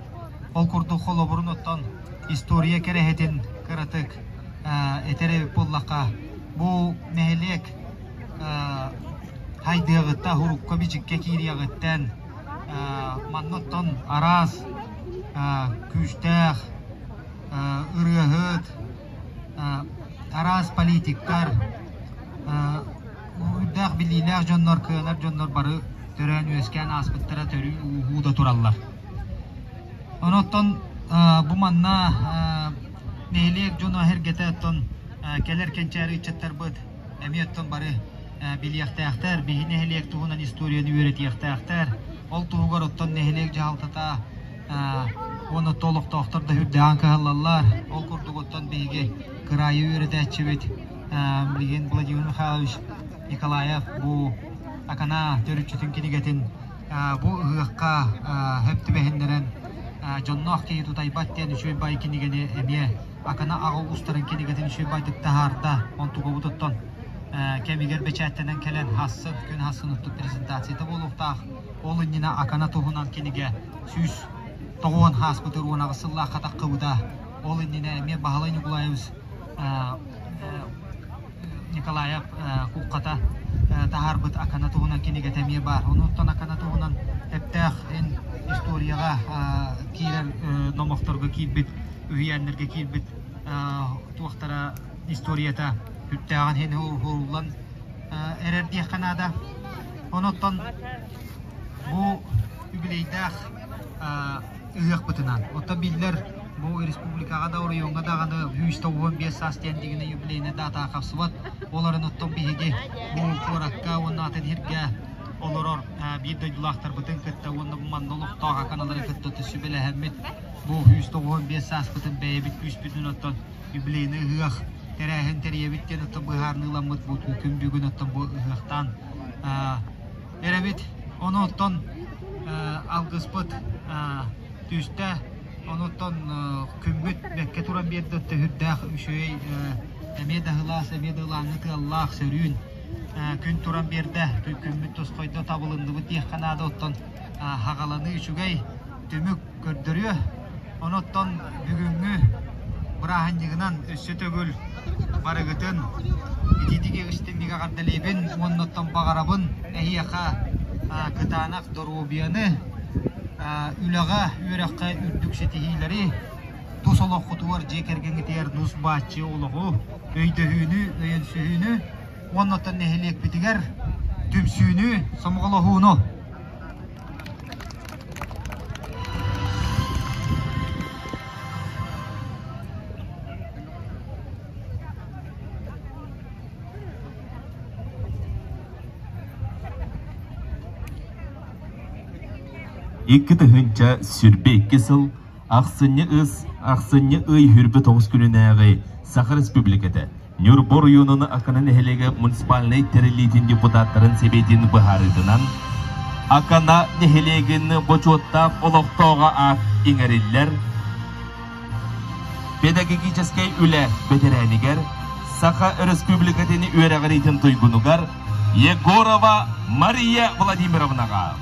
Ол курдук холобурун оттон история кэрэһитин кыратык этэр эбит буоллахха, бу нэһилиэк хайдыаҕытта, урукка-бичиккэ киириэҕиттэн манна оттон араас күүстээх ырыаһыт, араас политиктар, Уһуйдаах билиилээх дьоннор, кыанар дьоннор бары төрөөн-үөскээн ааспыттара төрүү-ууһуу да тураллар. Онон бу манна нэһилиэк дьоно эргэтэ оттон кэлэр кэнчээри ыччаттарбыт эмиэ оттон бары билиэхтээхтэр, биһи нэһилиэк туһунан историяны үөрэтиэхтээхтэр. Ол туһугар оттон нэһилиэк дьаһалтата уонна олохтоохтор да үрдээҕин кыһаллаллар. Ол курдук оттон биһиги кыраайы үөрэтээччибит Билигин Владимир Михайлович Николаев бу Акана төрүччүтүн кинигэтин Бу ыһыахха хөп түбэһиннэрэн дьонноох киһи тутайбат диэн үчүгэй бай кинигэни эмиэ Акана аҕа уустарын кинигэтин үчүгэй байдык таһаарда. Онтугабыт оттон кэмигэр бэчээттэнэн кэлэн хассын күн хассын оттук презентацията буолуохтаах. Ол иннинэ Акана туһунан кинигэ 190 хааспыт 18 сыллаахха таххыбыта. Ол иннинэ эмиэ Баһылай Ньукулаевич Николаев куукката таһаарбыт Акана туһунан кинигэтэ эмиэ баар. Онуттан Акана туһунан эптээх эн историяҕа киирэр номохторго киирбит, үһүйээннэргэ киирбит туохтара историята сүрдээҕин иһин уһуллан эрэр диэххэ наада. Онуттан бу юбилейдаах ыһыахпытынан. Оттон биллэр бу республикаҕа да оройуоҥҥа даҕаны 195 саас диэн дигинэ юбилейнай дата хапсыбат. Оларын оттон биһиги бу куоракка уонна атын сиргэ олорор биир дойдулаахтарбытын кытта уонна бу манна олохтоох аканалары кытта сүбэлэһэммит бу 195 сааспытын бэйэбит күүспүтүн оттон юбилейный ыһыах тэрээһин тэрийэбит диэн оттон быһаарыныыламмыт бу күн бүгүн оттон бу ыһыахтаан эрэбит. Ону оттон алгыспыт түстэ, онуттан күммүт бэккэ туран биэрдэ төһүрдээх үчүгэй эмиэ да ыһылаас, эмиэ да ылааҥҥы тыаллаах сөрүүн күн туран биэрдэ. Күммүт тосхойдо табылынныбыт диэххэ наада оттон хаҕаланыы үчүгэй түмүк көрдөрүө. Онуттан бүгүҥҥү бырааһынньыгынан өссө төгүл барыгытын итиитик истиҥник эҕэрдэлиибин уонна оттон баҕарабын эһиэхэ кытаанах доруобуйаны, үлэҕэ, үөрэххэ үрдүк ситиһиилэри, тус олоххутугар, дьиэ кэргэҥҥитигэр нус-бааччы олоҕу, өйдөһүүнү, өйөнсүһүүнү уонна оттон нэһилиэкпитигэр түмсүүнү, сомоҕолоһууну. 2022 сыл ахсынньы ыс ахсынньы ый хүрбэ тоҕус күнүнээҕи Саха Республиката Ньурба оройуонун Акана нэһилиэгэ муниципальнай тэриллиитин депутаттарын сэбиэтин быһаарыытынан Акана нэһилиэгин бочуоттаах олохтооҕо аат иҥэриллэр педагогическай үлэ бэтэрээнигэр Саха Өрөспүүбүлүкэтин үөрэҕириитин туйгунугар Егорова Мария Владимировнаҕа.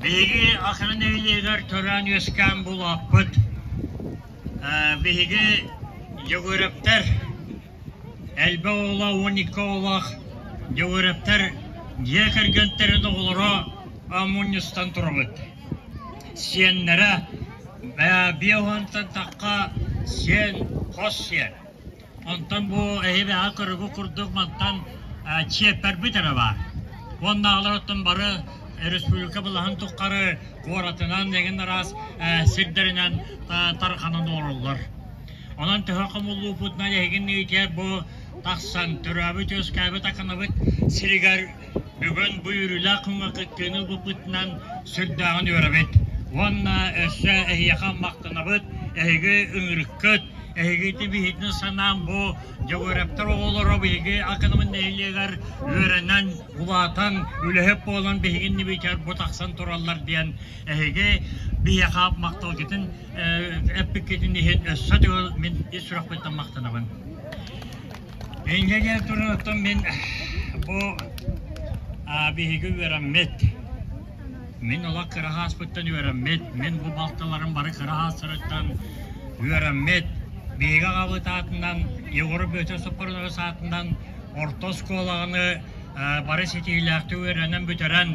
Биһиги Акана нэһилиэгэр төрөөн-үөскээн булааппыт. Биһиги Дьөгүөрэптэр элбэх оҕолоох 12 оҕолоох Дьөгүөрэптэр дьиэ кэргэнтэрин оҕолоро мунньустан турабыт. Сиэннэрэ биэс уонтан тахха сиэн, хос сиэн. Онтон бу эһи-бэҕэ көрүгү курдук мантан чиэппэрбит эрэ баар. Уонна аҕалар оттон бары республика былаһын тухары куоратынан эҥин араас сирдэринэн тарҕанан олороллор. Онон төһө хомуллууппутунан эһигин иитиэр бу тахсан төрөөбүт-үөскээбит аканабыт сиригэр Бүгүн бу үөрүүлээх күҥҥэ кыттыыны ылбыппытынан сүрдээҕин үөрэбит. Уонна өссө эһиэхэ махтанабыт, эһиги ыҥырыккыт, эһиги ити биһигини санаан бу Дьөгүөрэптэр оҕолоро биһиги Аканамын нэһилиэгэр үөрэнэн, улаатан, үлэһит буолан биһиги иннибитигэр бу тахсан тураллар диэн эһиги биһиэхэ махталгытын эппиккитин иһин өссө төгүл мин ис сүрэхпиттэн махтанабын. Инньэ диэн туран оттон мин бу биһиги үөрэммит, мин олох кыра сааспыттан үөрэммит, мин бу балтыларым бары кыра саастарыттан үөрэммит, биһиги аҕабыт аатынан Егор Бүөтүр Соппорунович аатынан орто оскуоланы бары ситиһиилээхтик үөрэнэн бүтэрэн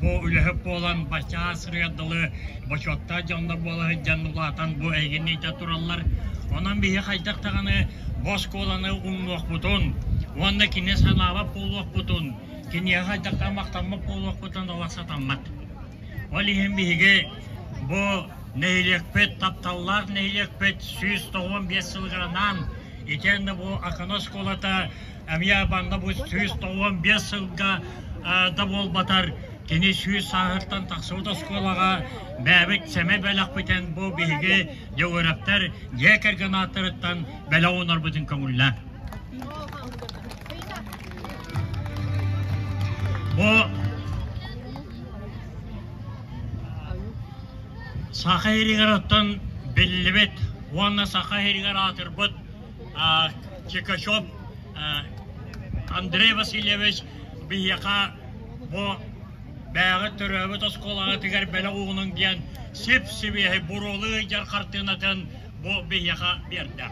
бу үлэһит буолан бачча сырыгар дылы бочуоттаах дьоннор буола сылдьан улаатан бу эйгини иитэ тураллар. Онон биһи хайдах даҕаны бу оскуоланы умнуохпутун, Уонна кини санаабат буолуохпутун, киниэхэ хайдахтаах махтаммат буолуохпутун олох сатаммат. Ол иһин биһиги бу нэһилиэкпит, тапталлаах нэһилиэкпит 195 сылыгар анаан, итиэннэ бу Акана оскуолата эмиэ манна бу 195 сылга да буолбатар, кини 100 сааһыттан тахсыбыт оскуолаҕа бэйэбит сэмэй бэлэхпитин бу биһиги Дьөгүөрэптэр дьиэ кэргэн ааттарыттан бэлэх уунарбытын көҥүллээ. Бу Саха сиригэр оттон биллибит уонна Саха сиригэр аатырбыт Чикачев Андрей Васильевич биһиэхэ бу бэйэҕит төрөөбүт оскуолаҕытыгар бэлэх уунуҥ диэн сип-сибиэһэй буруолуу ыйдьар хартыынатын бу биһиэхэ биэрдэ.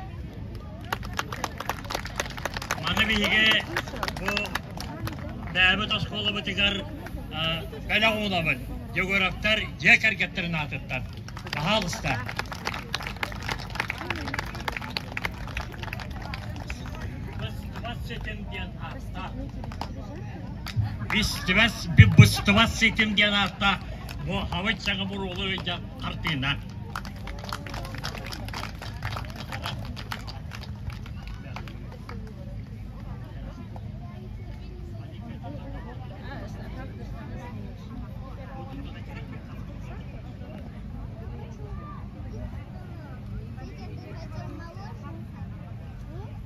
Маны биһиги бу бэйэбит оскуолабытыгар бэлэх уунабыт Егоровтар дьиэ кэргэттэрин аатыттан. Пожалуйста. Ситим диэн ааттаах. Бистибэс, быстыбат ситим диэн ааттаах бу хабыт саҥа буруолу ыйдьа хартыына.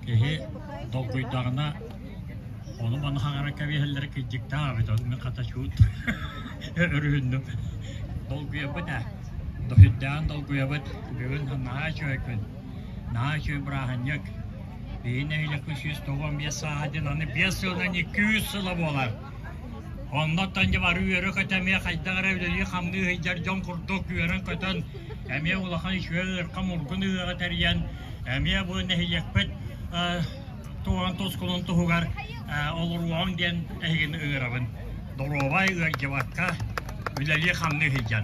Киһи долгуйдаҕына ону-маны хаҥаран кэбиһэллэрэ кырдьыктаах эбит, ону мин хата чуут өрүһүннүм. Долгуйабыт ээ, сүрдээҕин долгуйабыт. Бүгүн наһаа үчүгэй күн, наһаа үчүгэй бырааһынньык. Биһиги нэһилиэкпит 195 сааһа диэн аны 5 сылынан 200 сыла буолар. Оннуттан дьэ бары үөрэ-көтө эмиэ хайдах эрэ үлэлии-хамныы сылдьар дьон курдук үөрэн-көтөн эмиэ улахан үчүгэй ыарха мургун ыһыаҕы тэрийэн эмиэ бу нэһилиэкпит туһан тускулун туһугар олоруоҕуҥ диэн эһигини ыҥырабын. Доруобай ыалдьыбакка үлэлии-хамныы сылдьан.